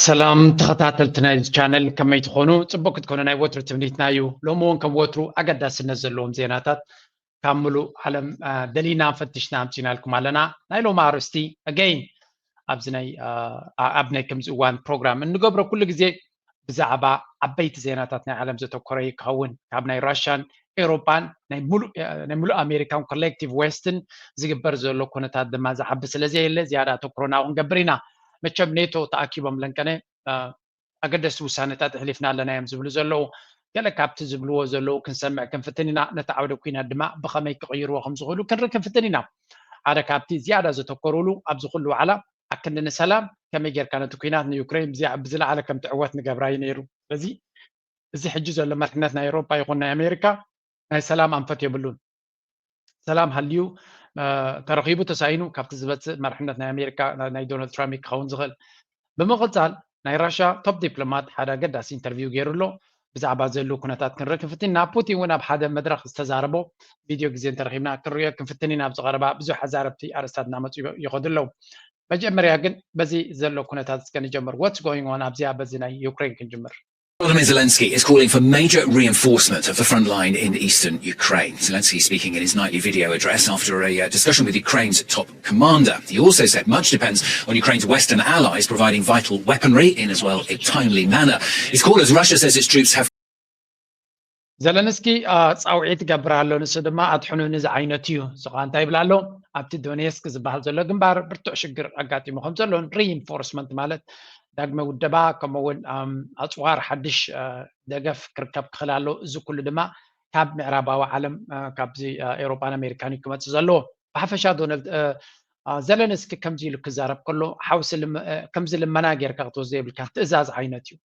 ሰላም ተኸታተልቲ ናይዚ ቻነል፣ ከመይ ትኾኑ? ጽቡቅ ክትኮኑ ናይ ወትሩ ትምኒትና እዩ። ሎሚ እውን ከም ወትሩ ኣገዳስነት ዘለዎም ዜናታት ካብ ምሉእ ዓለም ደሊና ፈትሽና ኣምጺናልኩም ኣለና። ናይ ሎሚ ኣርእስቲ ኣገይን ኣብዚ ናይ ኣብ ናይ ከምዚ እዋን ፕሮግራም እንገብሮ ኩሉ ግዜ ብዛዕባ ዓበይቲ ዜናታት ናይ ዓለም ዘተኮረ እዩ ክኸውን። ካብ ናይ ራሽያን ኤውሮጳን ናይ ሙሉእ ኣሜሪካን ኮሌክቲቭ ዌስትን ዝግበር ዘሎ ኩነታት ድማ ዝዓቢ ስለ ዘየለ ዝያዳ ኣተኩሮ ናብኡ ክንገብር ኢና። መቸም ኔቶ ተኣኪቦም ለንቀነ ኣገደስቲ ውሳነታት ኣሕሊፍና ኣለና እዮም ዝብሉ ዘለዉ። ገለ ካብቲ ዝብልዎ ዘለዉ ክንሰምዕ ክንፍትን ኢና። ነቲ ዓውደ ኲናት ድማ ብኸመይ ክቕይርዎ ከም ዝኽእሉ ክንርኢ ክንፍትን ኢና። ሓደ ካብቲ ዝያዳ ዘተኮሩሉ ኣብዚ ኩሉ ዋዕላ ኣክንዲ ንሰላም ከመይ ጌርካ ነቲ ኲናት ንዩክሬን ብዝለዓለ ከም ትዕወት ንገብራ እዩ ነይሩ። ስለዚ እዚ ሕጂ ዘሎ መሪሕነት ናይ ኤውሮጳ ይኹን ናይ ኣሜሪካ ናይ ሰላም ኣንፈት የብሉን። ሰላም ሃልዩ ተረኺቡ ተሳኢኑ ካብቲ ዝበፅእ መሪሕነት ናይ ኣሜሪካ ናይ ዶናልድ ትራምፕ ክኸውን ዝኽእል። ብምቕፃል ናይ ራሻ ቶፕ ዲፕሎማት ሓደ ኣገዳሲ ኢንተርቪው ገይሩ ኣሎ። ብዛዕባ ዘሉ ኩነታት ክንርኢ ክንፍትን ኢና። ፑቲን እውን ኣብ ሓደ መድረኽ ዝተዛረቦ ቪድዮ ግዜ እንተረኺብና ክንሪኦ ክንፍትን ኢና። ኣብ ዝቐረባ ብዙሕ ኣዛረብቲ ኣርእስታት እናመፁ ይኸዱ ኣለዉ። መጀመርያ ግን በዚ ዘሎ ኩነታት እስከ ንጀምር። What's going on ኣብዚኣ በዚ ናይ ዩክሬን ክንጅምር። Volodymyr Zelensky is calling for major reinforcement of the front line in eastern Ukraine. Zelensky speaking in his nightly video address after a uh, discussion with Ukraine's top commander. He also said much depends on Ukraine's Western allies providing vital weaponry in as well a timely manner. His call as Russia says its troops have ዘለንስኪ ፃውዒት ይገብር ኣሎ። ንሱ ድማ ኣድሕኑኒ ዝዓይነቱ እዩ። እዚ ከዓ እንታይ ይብል ኣሎ? ኣብቲ ዶኔስክ ዝበሃል ዘሎ ግንባር ብርቱዕ ሽግር ኣጋጢሙ ከም ዘሎን ሪኢንፎርስመንት ማለት ዳግመ ውደባ ከምኡውን ኣፅዋር ሓድሽ ደገፍ ክርከብ ክኽእል ኣሎ። እዚ ኩሉ ድማ ካብ ምዕራባዊ ዓለም ካብዚ ኤውሮጳን ኣሜሪካን እዩ ክመፅእ ዘለዎ። ብሓፈሻ ዶናልድ ዘለንስኪ ከምዚ ኢሉ ክዛረብ ከሎ ሓውሲ ከምዚ ልመና ጌርካ ክትወስዶ የብልካ ትእዛዝ ዓይነት እዩ።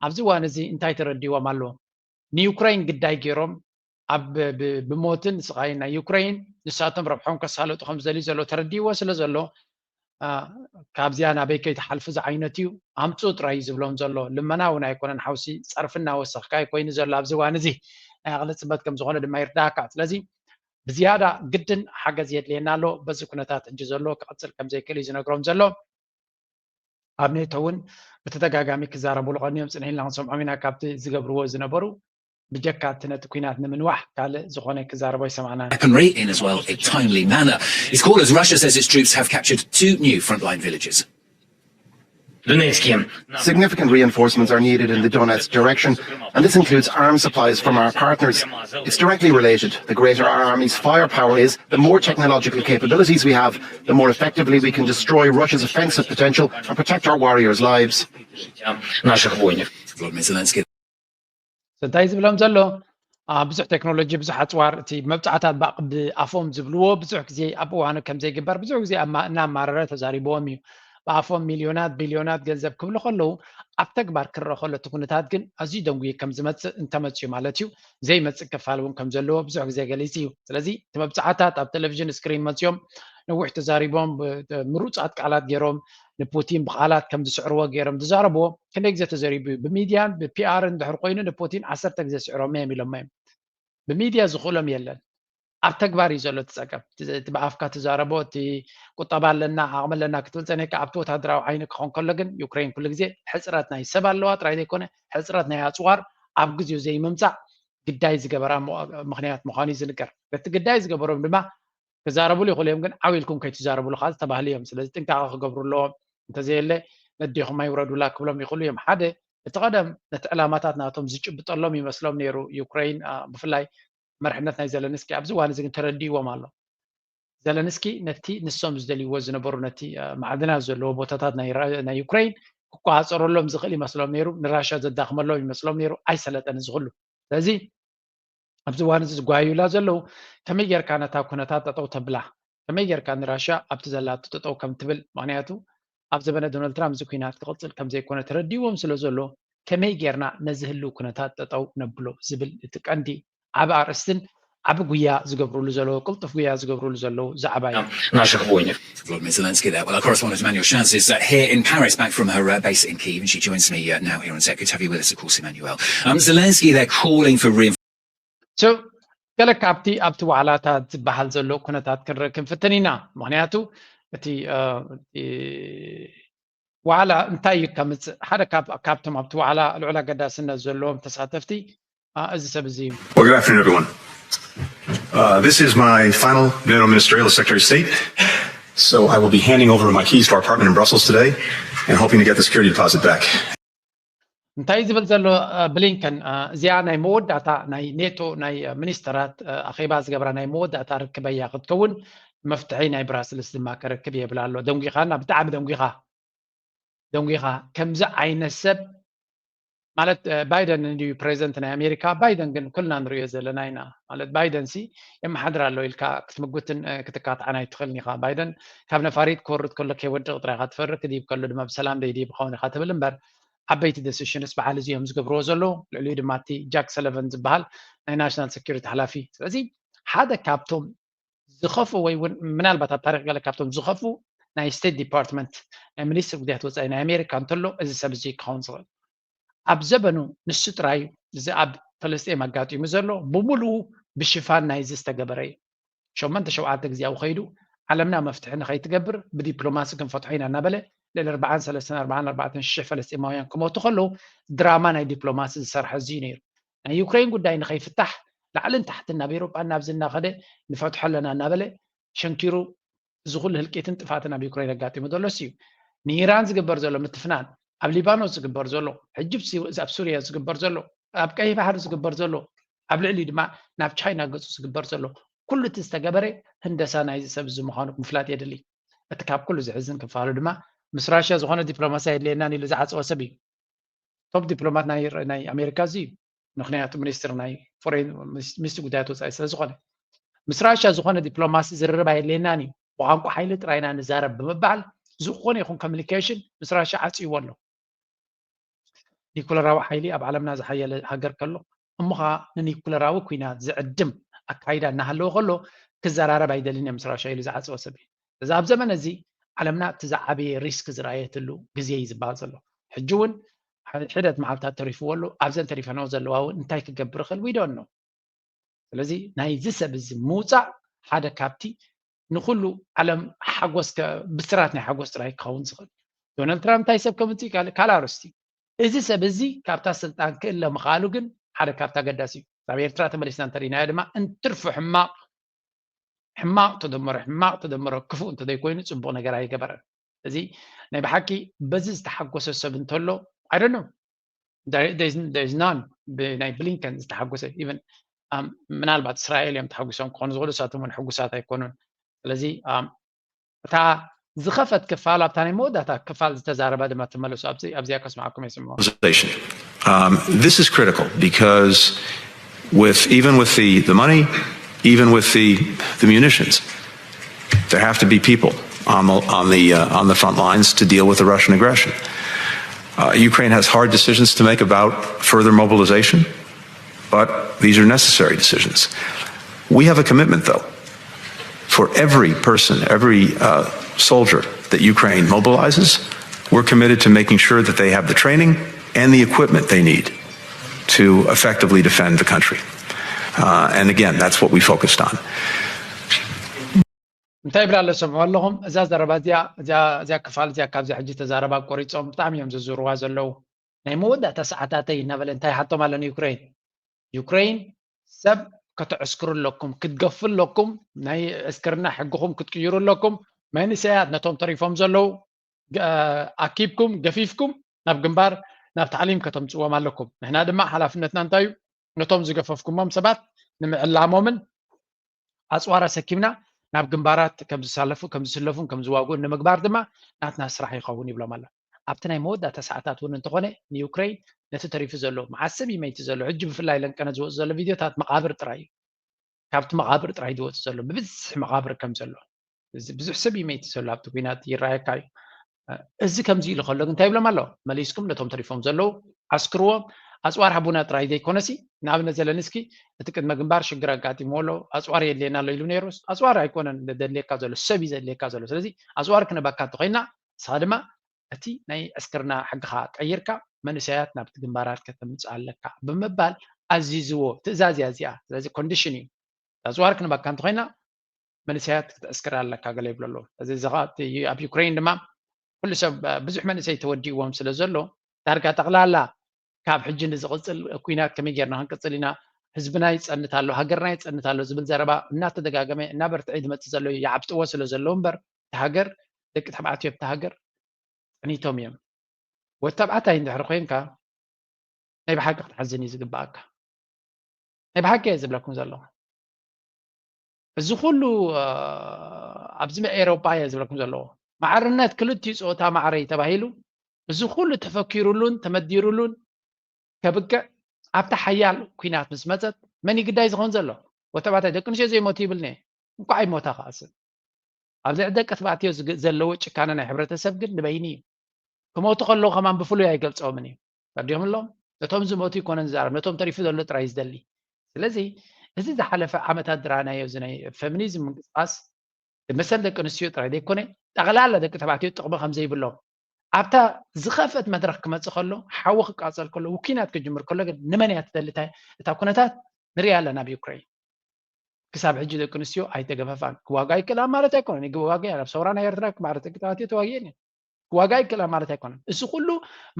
ኣብዚ እዋን እዚ እንታይ ተረዲዎም ኣለዎም? ንዩክሬን ግዳይ ገይሮም ኣብ ብሞትን ስቓይን ናይ ዩክሬን ንሳቶም ረብሖም ከሳለጡ ከም ዝደልዩ ዘሎ ተረዲዎ ስለ ዘሎ ካብዚኣ ናበይ ከይትሓልፉ ዝዓይነት እዩ ኣምፁ ጥራይ እዩ ዝብሎም ዘሎ። ልመና እውን ኣይኮነን ሓውሲ ጸርፊ እናወሰኽካ እዩ ኮይኑ ዘሎ ኣብዚ እዋን እዚ ናይ ኣቕሊ ፅበት ከም ዝኾነ ድማ ይርዳእካ። ስለዚ ብዝያዳ ግድን ሓገዝ የድልየና ኣሎ። በዚ ኩነታት ሕጂ ዘሎ ክቕፅል ከም ዘይክእል እዩ ዝነግሮም ዘሎ። ኣብ ኔቶ እውን ብተደጋጋሚ ክዛረብሉ ቀንዮም ፅንሕ ኢልና ክንሰምዖም ኢና። ካብቲ ዝገብርዎ ዝነበሩ ብጀካ እቲ ነቲ ኲናት ንምንዋሕ ካልእ ዝኾነ ክዛረቦ ኣይሰማዕናን። Weaponry in as well a timely manner. His call as Russia says its troops have captured two new frontline villages. Significant reinforcements are needed in the Donetsk direction, and this includes arms supplies from our partners. It's directly related. The greater our army's firepower is, the more technological capabilities we have, the more effectively we can destroy Russia's offensive potential and protect our warriors' lives. Volodymyr Zelensky. እንታይ ዝብሎም ዘሎ ብዙሕ ቴክኖሎጂ፣ ብዙሕ ኣፅዋር፣ እቲ መብፃዕታት ብኣፎም ዝብልዎ ብዙሕ ግዜ ኣብ እዋኑ ከም ዘይግበር ብዙሕ ግዜ እናማረረ ተዛሪብዎም እዩ። ብኣፎም ሚልዮናት ቢልዮናት ገንዘብ ክብሉ ከለዉ ኣብ ተግባር ክረአ ከሎ እቲ ኩነታት ግን ኣዝዩ ደንጉዩ ከም ዝመፅእ እንተመፅኡ ማለት እዩ ዘይመፅእ ክፋል እውን ከም ዘለዎ ብዙሕ ግዜ ገሊፂ እዩ። ስለዚ እቲ መብፃዕታት ኣብ ቴሌቪዥን ስክሪን መፅኦም ነዊሕ ተዛሪቦም ምሩፃት ቃላት ገይሮም ንፑቲን ብቃላት ከም ዝስዕርዎ ገይሮም ዝዛረብዎ ክንደይ ግዜ ተዘሪቡ እዩ። ብሚድያን ብፒኣርን ድሕር ኮይኑ ንፑቲን ዓሰርተ ግዜ ስዕሮም እዮም ኢሎሞ እዮም። ብሚድያ ዝኽእሎም የለን። ኣብ ተግባር እዩ ዘሎ እቲ ፀገም። እቲ ብኣፍካ ትዛረቦ እቲ ቁጠባ ኣለና ዓቕሚ ኣለና ክትብል ፀኒሕካ ኣብቲ ወታደራዊ ዓይኒ ክኾን ከሎ ግን ዩክሬን ኩሉ ግዜ ሕፅረት ናይ ሰብ ኣለዋ ጥራይ ዘይኮነ ሕፅረት ናይ ኣፅዋር ኣብ ግዜኡ ዘይምምፃእ ግዳይ ዝገበራ ምኽንያት ምዃኑ እዩ ዝንገር። በቲ ግዳይ ዝገበሮም ድማ ክዛረብሉ ይኽእሉ እዮም፣ ግን ዓው ኢልኩም ከይትዛረብሉ ከዓ ዝተባህሉ እዮም። ስለዚ ጥንቃቐ ክገብሩ ኣለዎም። እንተዘየለ ነዴኹም ኣይውረዱላ ክብሎም ይኽእሉ እዮም። ሓደ እቲ ቀደም ነቲ ዕላማታት ናቶም ዝጭብጠሎም ይመስሎም ነይሩ። ዩክሬን ብፍላይ መርሕነት ናይ ዘለንስኪ ኣብዚ እዋን እዚ ግን ተረዲእዎም ኣሎ። ዘለንስኪ ነቲ ንሶም ዝደልይዎ ዝነበሩ ነቲ ማዕድናት ዘለዎ ቦታታት ናይ ዩክሬን ክቆፃፀረሎም ዝኽእል ይመስሎም ነይሩ። ንራሻ ዘዳኽመሎም ይመስሎም ነይሩ። ኣይሰለጠን እዚ ኩሉ። ስለዚ ኣብዚ እዋን እዚ ዝጓዩላ ዘለዉ ከመይ ጌርካ ነታ ኩነታት ጠጠው ተብላ፣ ከመይ ጌርካ ንራሻ ኣብቲ ዘላቶ ጠጠው ከም ትብል። ምክንያቱ ኣብ ዘበነ ዶናልድ ትራምፕ እዚ ኩናት ክቕፅል ከም ዘይኮነ ተረዲዎም ስለ ዘሎ ከመይ ጌርና ነዚ ህልው ኩነታት ጠጠው ነብሎ ዝብል እቲ ቀንዲ ዓቢ ኣርእስትን ዓቢ ጉያ ዝገብርሉ ዘለዉ ቅልጡፍ ጉያ ዝገብርሉ ዘለዉ ዛዕባ እዩ። Volodymyr Zelensky there. Well, our correspondent Emmanuel Shaz is uh, here in Paris, back from her uh, base in Kyiv, and she joins me uh, now here on Set. Good to have you with us, of course, Emmanuel. Um, Zelensky, they're calling for reinforcements. So, ገለ ካብቲ ኣብቲ ዋዕላታት ዝበሃል ዘሎ ኩነታት ክንርኢ ክንፍትን ኢና። ምክንያቱ እቲ ዋዕላ እንታይ እዩ ከምፅእ? ሓደ ካብ ካብቶም ኣብቲ ዋዕላ ልዑል ኣገዳስነት ዘለዎም ተሳተፍቲ እዚ ሰብ እዚ እዩ። Well, good afternoon, everyone. Uh, this is my final NATO ministerial as Secretary of State, so I will be handing over my keys to our apartment in Brussels today and hoping to get the security deposit back. እንታይ ዝብል ዘሎ ብሊንከን፣ እዚኣ ናይ መወዳእታ ናይ ኔቶ ናይ ሚኒስተራት ኣኼባ ዝገብራ ናይ መወዳእታ ርክበያ ክትከውን፣ መፍትሒ ናይ ብራስልስ ድማ ከረክብ እየ ይብል ኣሎ። ደንጒኻና፣ ብጣዕሚ ደንጒኻ፣ ደንጒኻ። ከምዚ ዓይነት ሰብ ማለት ባይደን እንድዩ ፕሬዚደንት ናይ ኣሜሪካ። ባይደን ግን ኩልና ንሪኦ ዘለና ኢና። ማለት ባይደን ሲ የመሓድር ኣሎ ኢልካ ክትምጉትን ክትካትዓን ኣይትኽእልን ኢኻ። ባይደን ካብ ነፋሪት ክወርድ ከሎ ከይወድቕ ጥራይ ኢኻ ትፈርህ፣ ክድይብ ከሎ ድማ ብሰላም ደይድይብ ክኸውን ኢኻ ትብል እምበር ዓበይቲ ደሲሽንስ በዓል እዚ እዮም ዝገብርዎ ዘለዉ። ልዕሊኡ ድማ እቲ ጃክ ሰለቨን ዝበሃል ናይ ናሽናል ሴኩሪቲ ሓላፊ። ስለዚ ሓደ ካብቶም ዝኸፍኡ ወይ እውን ምናልባት ኣብ ታሪክ ገለ ካብቶም ዝኸፍኡ ናይ ስቴት ዲፓርትመንት ናይ ሚኒስትር ጉዳያት ወፃኢ ናይ ኣሜሪካ እንተሎ እዚ ሰብ እዚ ክኸውን ዝኽእል ኣብ ዘበኑ ንሱ ጥራይ እዚ ኣብ ፈለስጢም ኣጋጢሙ ዘሎ ብምሉኡ ብሽፋን ናይዚ ዝተገበረ እዩ። ሸሞንተ ሸውዓተ ግዜ ኣብኡ ከይዱ ዓለምና መፍትሒ ንኸይትገብር ብዲፕሎማሲ ክንፈትሖ ኢና እናበለ ልዕሊ ኣርባዓን ሰለስተን ኣርባዓን ኣርባዕተን ሽሕ ፈለስጢማውያን ክሞቱ ከለዉ ድራማ ናይ ዲፕሎማሲ ዝሰርሐ እዚ እዩ ነይሩ። ናይ ዩክሬን ጉዳይ ንኸይፍታሕ ላዕልን ታሕትን ናብ ኤሮጳን ናብዚ እናኸደ ንፈትሖ ኣለና እናበለ ሸንኪሩ እዚ ኩሉ ህልቂትን ጥፍኣትን ኣብ ዩክሬን ኣጋጢሙ ዘሎ እሱ እዩ። ንኢራን ዝግበር ዘሎ ምትፍናን፣ ኣብ ሊባኖስ ዝግበር ዘሎ፣ ሕጂ ኣብ ሱርያ ዝግበር ዘሎ፣ ኣብ ቀይሕ ባሕሪ ዝግበር ዘሎ፣ ኣብ ልዕሊኡ ድማ ናብ ቻይና ገፁ ዝግበር ዘሎ ኩሉ እቲ ዝተገበረ ህንደሳ ናይዚ ሰብ እዚ ምዃኑ ምፍላጥ የድሊ። እቲ ካብ ኩሉ ዘሕዝን ክፋሉ ድማ ምስ ራሽያ ዝኾነ ዲፕሎማሲ ኣየድልየናን ኢሉ ዝዓፀወ ሰብ እዩ። ቶፕ ዲፕሎማት ናይ ኣሜሪካ እዚ እዩ። ምክንያቱ ሚኒስትር ናይ ፎሬን ሚኒስትር ጉዳያት ወፃኢ ስለዝኾነ ምስ ራሽያ ዝኾነ ዲፕሎማሲ ዝርርብ ኣየድልየናን እዩ። ብቋንቋ ሓይሊ ጥራይና ንዛረብ ብምባል ዝኾነ ይኹን ኮሚኒኬሽን ምስ ራሽያ ዓፅይዎ ኣሎ። ኒኩለራዊ ሓይሊ ኣብ ዓለምና ዝሓየለ ሃገር ከሎ እሞ ኸዓ ንኒኩለራዊ ኲናት ዝዕድም ኣካይዳ እናሃለወ ከሎ ክዘራረብ ኣይደልን እየ ምስ ራሽያ ኢሉ ዝዓፀወ ሰብ እዩ። እዚ ኣብ ዘመን እዚ ዓለምና እቲ ዝዓበየ ሪስክ ዝረኣየትሉ ግዜ እዩ ዝበሃል ዘሎ። ሕጂ እውን ሕደት መዓልታት ተሪፍዎ ኣሎ። ኣብዘን ተሪፈንኦ ዘለዋ እውን እንታይ ክገብር ይኽእል ዊዶን ነው። ስለዚ ናይዚ ሰብ እዚ ምውፃእ ሓደ ካብቲ ንኩሉ ዓለም ሓጎስ ብስራት ናይ ሓጎስ ጥራይ ክኸውን ዝኽእል። ዶናልድ ትራምፕ እንታይ ሰብ ከምፅእ ይካል ካልእ ኣርስቲ። እዚ ሰብ እዚ ካብታ ስልጣን ክእለ ምኽኣሉ ግን ሓደ ካብቲ ኣገዳሲ እዩ። ናብ ኤርትራ ተመሊስና እንተሪእናዮ ድማ እንትርፎ ሕማቕ ሕማቕ ተደመሮ ሕማቕ ተደመሮ ክፉእ እንተዘይኮይኑ ፅቡቕ ነገር ኣይገበረን። እዚ ናይ ብሓቂ በዚ ዝተሓጎሰ ሰብ እንተሎ ኣይደኖ ናን ብናይ ብሊንከን ዝተሓጎሰ ኢቨን ምናልባት እስራኤል እዮም ተሓጒሶም ክኾኑ ዝኽእሉ እሳቶም እውን ሕጉሳት ኣይኮኑን። ስለዚ እታ ዝኸፈት ክፋል ኣብታ ናይ መወዳእታ ክፋል ዝተዛረባ ድማ ትመለሱ ኣብዚኣ ከስምዓኩም እየ ስምዖ። This is critical because with even with the, the money, even with the, the munitions, there have to be people on the, on the, uh, on the front lines to deal with the Russian aggression. Uh, Ukraine has hard decisions to make about further mobilization, but these are necessary decisions. We have a commitment, though. For every person, every uh, soldier that Ukraine mobilizes, we're committed to making sure that they have the training and the equipment they need to effectively defend the country. Uh, and again, that's what we focused on. እንታይ ይብላ ኣሎ ሰምዑ ኣለኹም። እዛ ዘረባ እዚኣ እዚኣ ክፋል እዚኣ ካብዚ ሕጂ ተዛረባ ቆሪፆም ብጣዕሚ እዮም ዝዝርዋ ዘለዉ። ናይ መወዳእታ ሰዓታተይ እናበለ እንታይ ሓቶም ኣሎ ንዩክሬን? ዩክሬን ሰብ ከተዕስክሩ ኣለኩም፣ ክትገፉ ኣለኩም፣ ናይ ዕስክርና ሕግኹም ክትቅይሩ ኣለኩም። መንእሰያት ነቶም ተሪፎም ዘለዉ ኣኪብኩም ገፊፍኩም ናብ ግንባር ናብ ታዕሊም ከተምፅዎም ኣለኩም። ንሕና ድማ ሓላፍነትና እንታይ እዩ? ነቶም ዝገፈፍኩሞም ሰባት ንምዕላሞምን ኣፅዋር ኣሰኪምና ናብ ግንባራት ከም ዝሳለፉ ከም ዝስለፉን ከም ዝዋግኡን ንምግባር ድማ ናትና ስራሕ ይኸውን ይብሎም ኣሎ። ኣብቲ ናይ መወዳእታ ሰዓታት እውን እንተኾነ ንዩክሬን ነቲ ተሪፉ ዘሎ መዓስ ሰብ ይመይቲ ዘሎ ሕጂ ብፍላይ ለንቀነ ዝወፁ ዘሎ ቪድዮታት መቓብር ጥራይ እዩ። ካብቲ መቓብር ጥራይ ዝወፁ ዘሎ ብብዝሒ መቓብር ከም ዘሎ ብዙሕ ሰብ ይመይቲ ዘሎ ኣብቲ ኲናት ይረኣየካ እዩ። እዚ ከምዚ ኢሉ ከሎ እንታይ ይብሎም ኣሎ? መሊስኩም ነቶም ተሪፎም ዘለዉ ዓስክርዎም፣ ኣፅዋር ሃቡና ጥራይ ዘይኮነሲ ንኣብነት ዘለንስኪ እቲ ቅድመ ግንባር ሽግር ኣጋጢምዎ ኣሎ ኣፅዋር የድልየና ኣሎ ኢሉ ነይሩ። ኣፅዋር ኣይኮነን ዘድልየካ ዘሎ ሰብ እዩ ዘድልየካ ዘሎ። ስለዚ ኣፅዋር ክነባካ እንተኮይና ንስኻ ድማ እቲ ናይ ዕስክርና ሕግኻ ቀይርካ መንእሰያት ናብቲ ግንባራት ከተምፅእ ኣለካ ብምባል ኣዚዝዎ። ትእዛዝ እያ እዚኣ። ስለዚ ኮንዲሽን እዩ። ኣፅዋር ክንባካ እንተኮይና መንእሰያት ክትዕስክር ኣለካ ገለ ይብሎ ኣለዉ። እዚ እዚ ከዓ እቲ ኣብ ዩክሬን ድማ ኩሉ ሰብ ብዙሕ መንእሰይ ተወዲእዎም ስለ ዘሎ ዳርጋ ጠቕላላ ካብ ሕጂ ንዝቕፅል ኩናት ከመይ ጌርና ክንቅፅል ኢና፣ ህዝብና ይፀንት ኣሎ፣ ሃገርና ይፀንት ኣሎ ዝብል ዘረባ እናተደጋገመ እናበርትዐ ዝመፅእ ዘሎ ይዓብጥዎ ስለ ዘለዉ እምበር እቲ ሃገር ደቂ ተባዕትዮ ኣብቲ ሃገር ፀኒቶም እዮም። ወተባዕታይ እንድሕር ኮይንካ ናይ ብሓቂ ክትሓዝን እዩ ዝግባኣካ። ናይ ብሓቂ እየ ዝብለኩም ዘለኹ። እዚ ኩሉ ኣብዚ ኤሮጳ እየ ዝብለኩም ዘለዎ ማዕርነት ክልቲኡ ፆታ ማዕረ እዩ ተባሂሉ እዚ ኩሉ ተፈኪሩሉን ተመዲሩሉን ከብቅዕ ኣብታ ሓያል ኩናት ምስ መፀት መን ግዳይ ዝኸውን ዘሎ? ወተባዕታይ ደቂ ኣንስትዮ ዘይሞቱ ይብልኒ እንኳዕ ይሞታ ከኣስብ ኣብዚ ደቂ ተባዕትዮ ዘለዎ ጭካነ ናይ ሕብረተሰብ ግን ንበይኒ እዩ። ክሞቱ ከለዉ ከማን ብፍሉይ ኣይገልፀኦምን እዩ። ፈርዲዮም ኣለዎም ነቶም ዝሞቱ ይኮነን ዝዛረብ ነቶም ተሪፉ ዘሎ ጥራይ ዝደሊ። ስለዚ እዚ ዝሓለፈ ዓመታት ዝረኣናዮ እዚ ናይ ፌሚኒዝም ምንቅስቃስ መሰል ደቂ ኣንስትዮ ጥራይ ዘይኮነ ጠቕላላ ደቂ ተባዕትዮ ጥቕሚ ከም ዘይብሎም ኣብታ ዝኸፍአት መድረክ ክመፅእ ከሎ ሓዊ ክቃፀል ከሎ ውኪናት ክጅምር ከሎ ግን ንመን እያ ትደሊ እታ ኩነታት ንሪኣ ኣለና ኣብ ዩክሬን። ክሳብ ሕጂ ደቂ ኣንስትዮ ኣይተገፈፋን። ክዋጋ ይክእላ ማለት ኣይኮነን። ይዋጋ ናብ ሰውራ ናይ ኤርትራ ማዕረ ደቂ ተባዕትዮ ተዋጊአን እየን። ክዋጋ ይክእላ ማለት ኣይኮነን። እዚ ኩሉ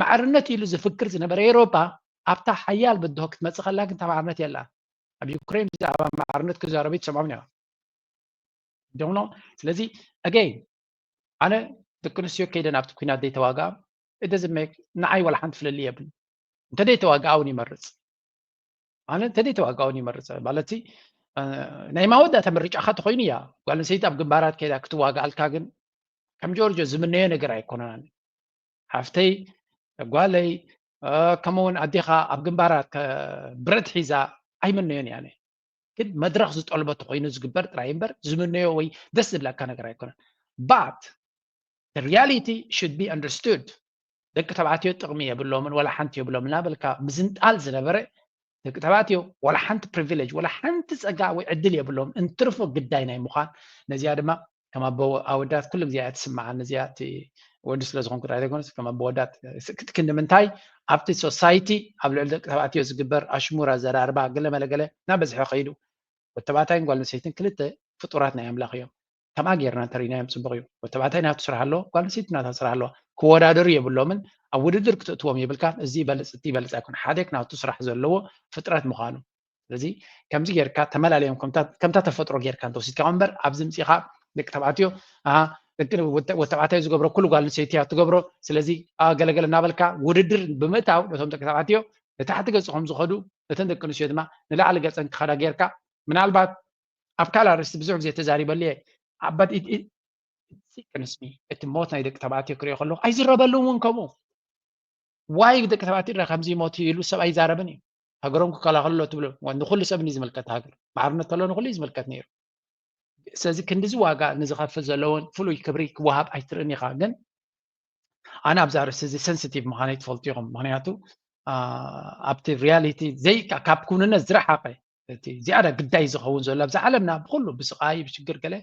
ማዕርነት ኢሉ ዝፍክር ዝነበረ ኤሮፓ ኣብታ ሓያል ብድሆ ክትመፅእ ከላ ግን ተማዕርነት የላ። ኣብ ዩክሬን ብዛዕባ ማዕርነት ክዛረቡ ይትሰምዖም ያ ደምኖ። ስለዚ ኣገይ ኣነ ደቂ ኣንስትዮ ከይደን ኣብቲ ኩናት ዘይተዋጋ እደ ዝመክ ንዓይ ዋላ ሓንቲ ፍልልይ የብሉ። እንተ ዘይተዋግኣ እውን ይመርፅ ኣነ እንተ ዘይተዋግኣ እውን ይመርፅ ማለት ናይ ማወዳእታ ምርጫኻ ተኮይኑ እያ። ጓል ኣንስተይቲ ኣብ ግንባራት ከይዳ ክትዋግኣልካ ግን ከም ጆርጆ ዝምነዮ ነገር ኣይኮነን። ሓፍተይ ጓለይ ከምኡውን ኣዴኻ ኣብ ግንባራት ብረት ሒዛ ኣይምነዮን እያ። ግን መድረኽ ዝጠልቦ ተኮይኑ ዝግበር ጥራይ እምበር ዝምነዮ ወይ ደስ ዝብለካ ነገር ኣይኮነን። But the reality should be understood። ደቂ ተባዕትዮ ጥቕሚ የብሎምን ዋላ ሓንቲ የብሎም እናበልካ ምዝንጣል ዝነበረ ደቂ ተባዕትዮ ዋላ ሓንቲ ፕሪቪሌጅ ዋላ ሓንቲ ፀጋ ወይ ዕድል የብሎም እንትርፎ ግዳይ ናይ ምዃን ነዚኣ ድማ ከም ኣቦ ኣወዳት ኩሉ ግዜ እያ ትስምዓኒ እዚኣ እቲ ወዲ ስለ ዝኾንኩ ጥራይ ዘይኮነስ ከም ኣቦ ኣወዳት ክትክን ንምንታይ ኣብቲ ሶሳይቲ ኣብ ልዕሊ ደቂ ተባዕትዮ ዝግበር ኣሽሙር ኣዘራርባ ገለ መለ ገለ እናበዝሐ ከይዱ ወተባዕታይን ጓል ኣንስተይትን ክልተ ፍጡራት ናይ ኣምላኽ እዮም። ከምኣ ጌርና እንተሪእናዮም ፅቡቕ እዩ። ወተባዕታይ ናቱ ስራሕ ኣለዎ፣ ጓል ኣንስተይቲ ናታ ስራሕ ኣለዋ። ክወዳደሩ የብሎምን። ኣብ ውድድር ክተእትዎም የብልካን። እዚ ይበልፅ እቲ ይበልፅ ኣይኮን። ሓደ ናቱ ስራሕ ዘለዎ ፍጥረት ምዃኑ። ስለዚ ከምዚ ጌርካ ተመላለዮም ከምታ ተፈጥሮ ጌርካ እንተወሲድካ እምበር ኣብዚ ምፅኢኻ ደቂ ተባዕትዮ ወተባዕታይ ዝገብሮ ኩሉ ጓል ኣንስተይቲ እያ ትገብሮ። ስለዚ ገለገለ እናበልካ ውድድር ብምእታው ነቶም ደቂ ተባዕትዮ ንታሕቲ ገፅኹም ዝኸዱ ነተን ደቂ ኣንስትዮ ድማ ንላዕሊ ገፀን ክኸዳ ጌርካ ምናልባት ኣብ ካልእ ኣርእስቲ ብዙሕ ግዜ ተዛሪበሉ እየ። ኣባት ሲቅንስሚ እቲ ሞት ናይ ደቂ ተባዕትዮ ክሪኦ ከለኹ ኣይዝረበሉ እውን ከምኡ ዋይ ደቂ ተባዕትዮ ድኣ ከምዚ ይሞቱ ኢሉ ሰብ ኣይዛረብን እዩ። ሃገሮም ክከላኸሉ ኣሎ ትብሉ ንኩሉ ሰብ እዩ ዝምልከት ሃገር ማዕርነት ተሎ ንኩሉ እዩ ዝምልከት ነይሩ። ስለዚ ክንዲዚ ዋጋ ንዝኸፍል ዘለውን ፍሉይ ክብሪ ክወሃብ ኣይትርእን ኢኻ። ግን ኣነ ኣብዚ ኣርእስቲ እዚ ሰንስቲቭ ምዃነይ ትፈልጡ ኢኹም። ምክንያቱ ኣብቲ ሪያሊቲ ዘይ ካብ ኩንነት ዝረሓቐ እቲ ዝያዳ ግዳይ ዝኸውን ዘሎ ኣብዛ ዓለምና ብኩሉ ብስቓይ ብሽግር ገለ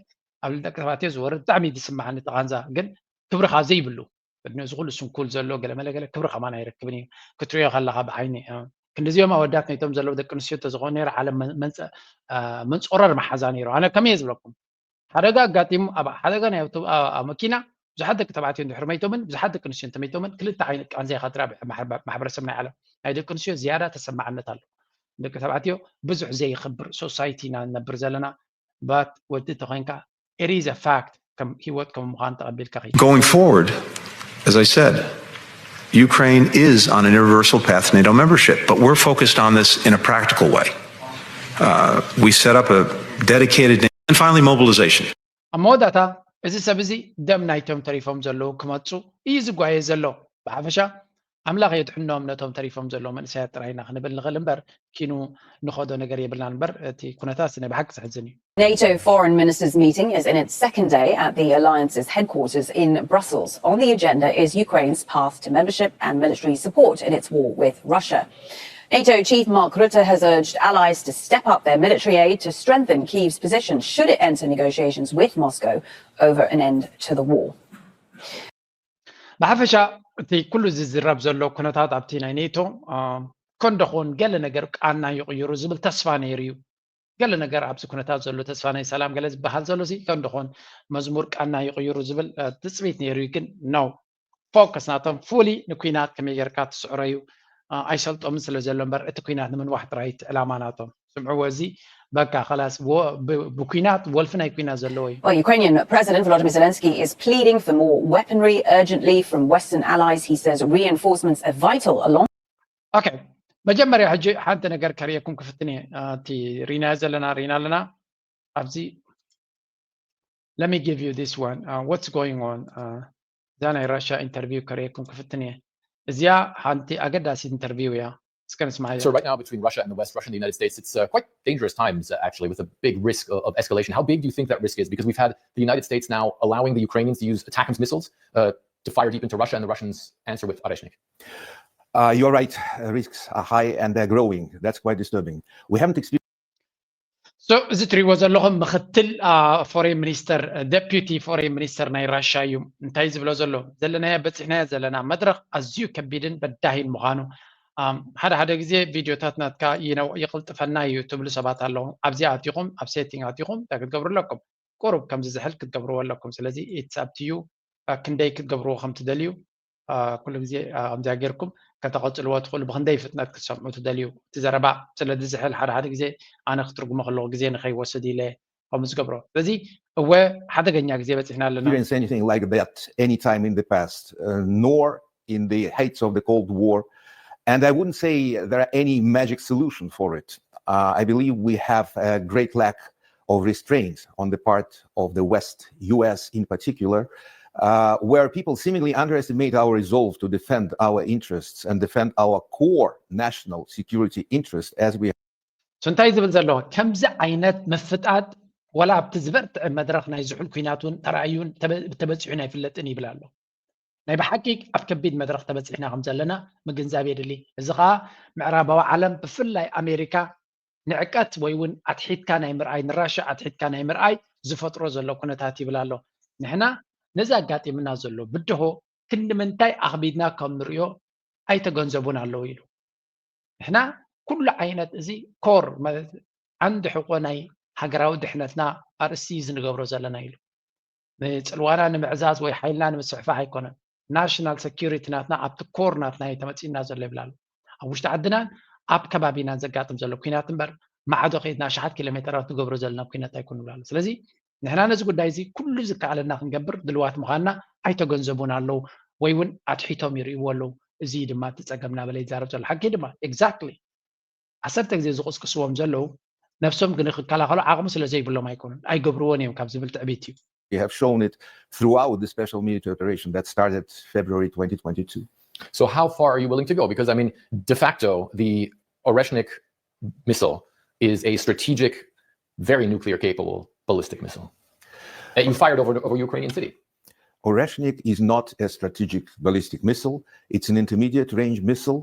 ኣብ ልዕሊ ደቂ ተባዕትዮ ዝወርድ ብጣዕሚ እዩ ዝስምዓኒ። ተቓንዛ ግን ክብርኻ ዘይብሉ ቅድሚ እዚ ኩሉ ስንኩል ዘሎ ገለ መለ ገለ ክብሪ ከማን ኣይረክብን እዩ ክትሪኦ ከለኻ ብዓይኒ ክንዲዚኦም ኣወዳት ናይቶም ዘለዉ ደቂ ኣንስትዮ እንተዝኾኑ ነይሩ ዓለም መንፀረር መሓዛ ነይሩ። ኣነ ከመይ እየ ዝብለኩም ሓደጋ ኣጋጢሙ ኣብ ሓደጋ ናይ ኣውቶ- ኣብ መኪና ብዙሓት ደቂ ተባዕትዮ እንድሕር መይቶምን ብዙሓት ደቂ ኣንስትዮ እንተመይቶምን ክልተ ዓይነት ቃንዛ ኢኻ ትረኣ ማሕበረሰብ ናይ ዓለም ናይ ደቂ ኣንስትዮ ዝያዳ ተሰማዕነት ኣሎ። ደቂ ተባዕትዮ ብዙሕ ዘይኽብር ሶሳይቲ ኢና ንነብር ዘለና። ባት ወዲ ተኮይንካ it is a fact ከም ህይወት ከም ምዃን ተቐቢልካ ከይድ Going forward, as I said, Ukraine is on an irreversible path to NATO membership, but we're focused on this in a practical way. Uh, we set up a dedicated and finally mobilization. ኣብ መወዳእታ እዚ ሰብ እዚ ደም ናይቶም ተሪፎም ዘለዉ ክመፁ እዩ ዝጓየ ዘሎ። ብሓፈሻ ኣምላኽ የድሕኖም ነቶም ተሪፎም ዘለዉ መንእሰያት ጥራይ ኢና ክንብል ንኽእል እምበር ኪኑ ንኸዶ ነገር የብልናን እምበር እቲ ኩነታት ናይ ብሓቂ ዘሕዝን እዩ። NATO foreign ministers meeting is in its second day at the alliance's headquarters in Brussels. On the agenda is Ukraine's path to membership and military support in its war with Russia. NATO chief Mark Rutte has urged allies to step up their military aid to strengthen Kyiv's position should it enter negotiations with Moscow over an end to the war. ብሓፈሻ እቲ ኩሉ ዝዝረብ ዘሎ ኩነታት ኣብቲ ናይ ኔቶ ከንደኾን ገለ ነገር ቃና ይቕይሩ ዝብል ተስፋ ነይሩ እዩ። ገለ ነገር ኣብዚ ኩነታት ዘሎ ተስፋ ናይ ሰላም ገለ ዝበሃል ዘሎ ሲ ከንደኾን መዝሙር ቃና ይቕይሩ ዝብል ትፅቢት ነይሩ እዩ። ግን ነው focus ናቶም fully ንኩናት ከመይ ጌርካ ትስዕሮ እዩ። ኣይሰልጦምን ስለ ዘሎ እምበር እቲ ኩናት ንምንዋሕ ጥራይ እቲ ዕላማ ናቶም። ስምዕዎ፣ እዚ በቃ ከላስ ብኩናት ወልፊ ናይ ኩናት ዘለዎ እዩ። Well, Ukrainian President Volodymyr Zelensky is pleading for more weaponry urgently from Western allies. He says reinforcements are vital along okay፣ መጀመርያ ሕጂ ሓንቲ ነገር ከርእየኩም ክፍትን እየ። እቲ ሪና ዘለና ሪና ኣለና ኣብዚ let me give you this one. Uh, what's going on? Uh, እዛ ናይ ራሻ ኢንተርቪው ከርእየኩም ክፍትን እየ። እዚኣ ሓንቲ ኣገዳሲ ኢንተርቪው እያ። እስከ ንስማዓያ። So right now between Russia and the West, Russia and the United States, it's uh, quite dangerous times uh, actually, with a big risk of, of escalation. How big do you think that risk is? Because we've had the United States now allowing the Ukrainians to use ATACMS missiles uh, to fire deep into Russia, and the Russians answer with Oreshnik. Uh, you're right, uh, risks are high and they're growing. That's quite disturbing. We haven't experienced so እዚ ትሪእዎ ዘለኹም ምክትል ፎሬን ሚኒስተር፣ ደፒቲ ፎሬን ሚኒስተር ናይ ራሻ እዩ። እንታይ ዝብሎ ዘሎ? ዘለናዮ በፂሕናዮ ዘለና መድረኽ ኣዝዩ ከቢድን በዳሂን ምዃኑ ሓደ ሓደ ግዜ ቪድዮታት ናትካ ይቕልጥፈና እዩ ትብሉ ሰባት ኣለዉ። ኣብዚኣ ኣቲኹም ኣብ ሴቲንግ ኣቲኹም እንታይ ክትገብሩ ኣለኩም? ቁሩብ ከምዚ ዝሕል ክትገብርዎ ኣለኩም። ስለዚ it's up to you ክንደይ ክትገብርዎ ከም ትደልዩ ኩሉ ግዜ ከምዚኣ ጌርኩም ከተቐጽልዎ ትኽእሉ። ብክንደይ ፍጥነት ክትሰምዑ ትደልዩ እቲ ዘረባ? ስለዚ ዝሕል ሓደ ሓደ ግዜ ኣነ ክትርጉሞ ከለኹ ግዜ ንኸይወስድ ኢለ ከምኡ ዝገብሮ። ስለዚ እወ ሓደገኛ ግዜ በፂሕና ኣለና። experienced anything like that any time in the past, uh, nor in the heights of the Cold War. And I wouldn't say there are any magic solution for it. Uh, I believe we have a great lack of restraint on the part of the West, U S in particular, uh, where people seemingly underestimate our resolve to defend our interests and defend our core national security interests as we so እንታይ ዝብል ዘሎ? ከምዚ ዓይነት ምፍጣጥ ወላ ኣብቲ ዝበርትዐ መድረኽ ናይ ዝሑል ኩናት እውን ተራእዩን ተበፂሑን ኣይፍለጥን ይብል ኣሎ። ናይ ብሓቂ ኣብ ከቢድ መድረኽ ተበፂሕና ከም ዘለና ምግንዛብ የድሊ። እዚ ከዓ ምዕራባዊ ዓለም ብፍላይ ኣሜሪካ ንዕቀት ወይ እውን ኣትሒትካ ናይ ምርኣይ፣ ንራሻ ኣትሒትካ ናይ ምርኣይ ዝፈጥሮ ዘሎ ኩነታት ይብል ኣሎ። ንሕና ነዚ ኣጋጢምና ዘሎ ብድሆ ክንዲ ምንታይ ኣኽቢድና ከም ንርእዮ ኣይተገንዘቡን ኣለዉ ኢሉ። ንሕና ኩሉ ዓይነት እዚ ኮር ማለት ዓንዲ ሕቆ ናይ ሃገራዊ ድሕነትና ኣርእስቲ እዩ ዝንገብሮ ዘለና ኢሉ። ንፅልዋና ንምዕዛዝ ወይ ሓይልና ንምስሕፋሕ ኣይኮነን። ናሽናል ሰኪሪቲ ናትና ኣብቲ ኮር ናትና እዩ ተመፂና ዘሎ ይብል ኣሎ። ኣብ ውሽጢ ዓድናን ኣብ ከባቢናን ዘጋጥም ዘሎ ኩናት እምበር ማዕዶ ከይድና ኣሽሓት ኪሎ ሜተራት ንገብሮ ዘለና ኩናት ኣይኮን ይብል ኣሎ። ስለዚ ንሕና ነዚ ጉዳይ እዚ ኩሉ ዝከኣለና ክንገብር ድልዋት ምዃንና ኣይተገንዘቡን ኣለዉ ወይ እውን ኣትሒቶም ይርእይዎ ኣለዉ። እዚ ድማ እቲ ፀገም እናበለ ይዛረብ ዘሎ ሓቂ ድማ exactly ዓሰርተ ግዜ ዝቕስቅስዎም ዘለዉ ነብሶም ግን ክከላኸሉ ዓቕሚ ስለ ዘይብሎም ኣይኮኑን ኣይገብርዎን እዮም ካብ ዝብል ትዕቢት እዩ። We have shown it throughout the special military operation that started February twenty twenty-two. So how far are you willing to go? Because I mean, de facto, the Oreshnik missile is a strategic, very nuclear capable ballistic missile that you fired over, over Ukrainian city. Oreshnik is not a strategic ballistic missile. It's an intermediate range missile,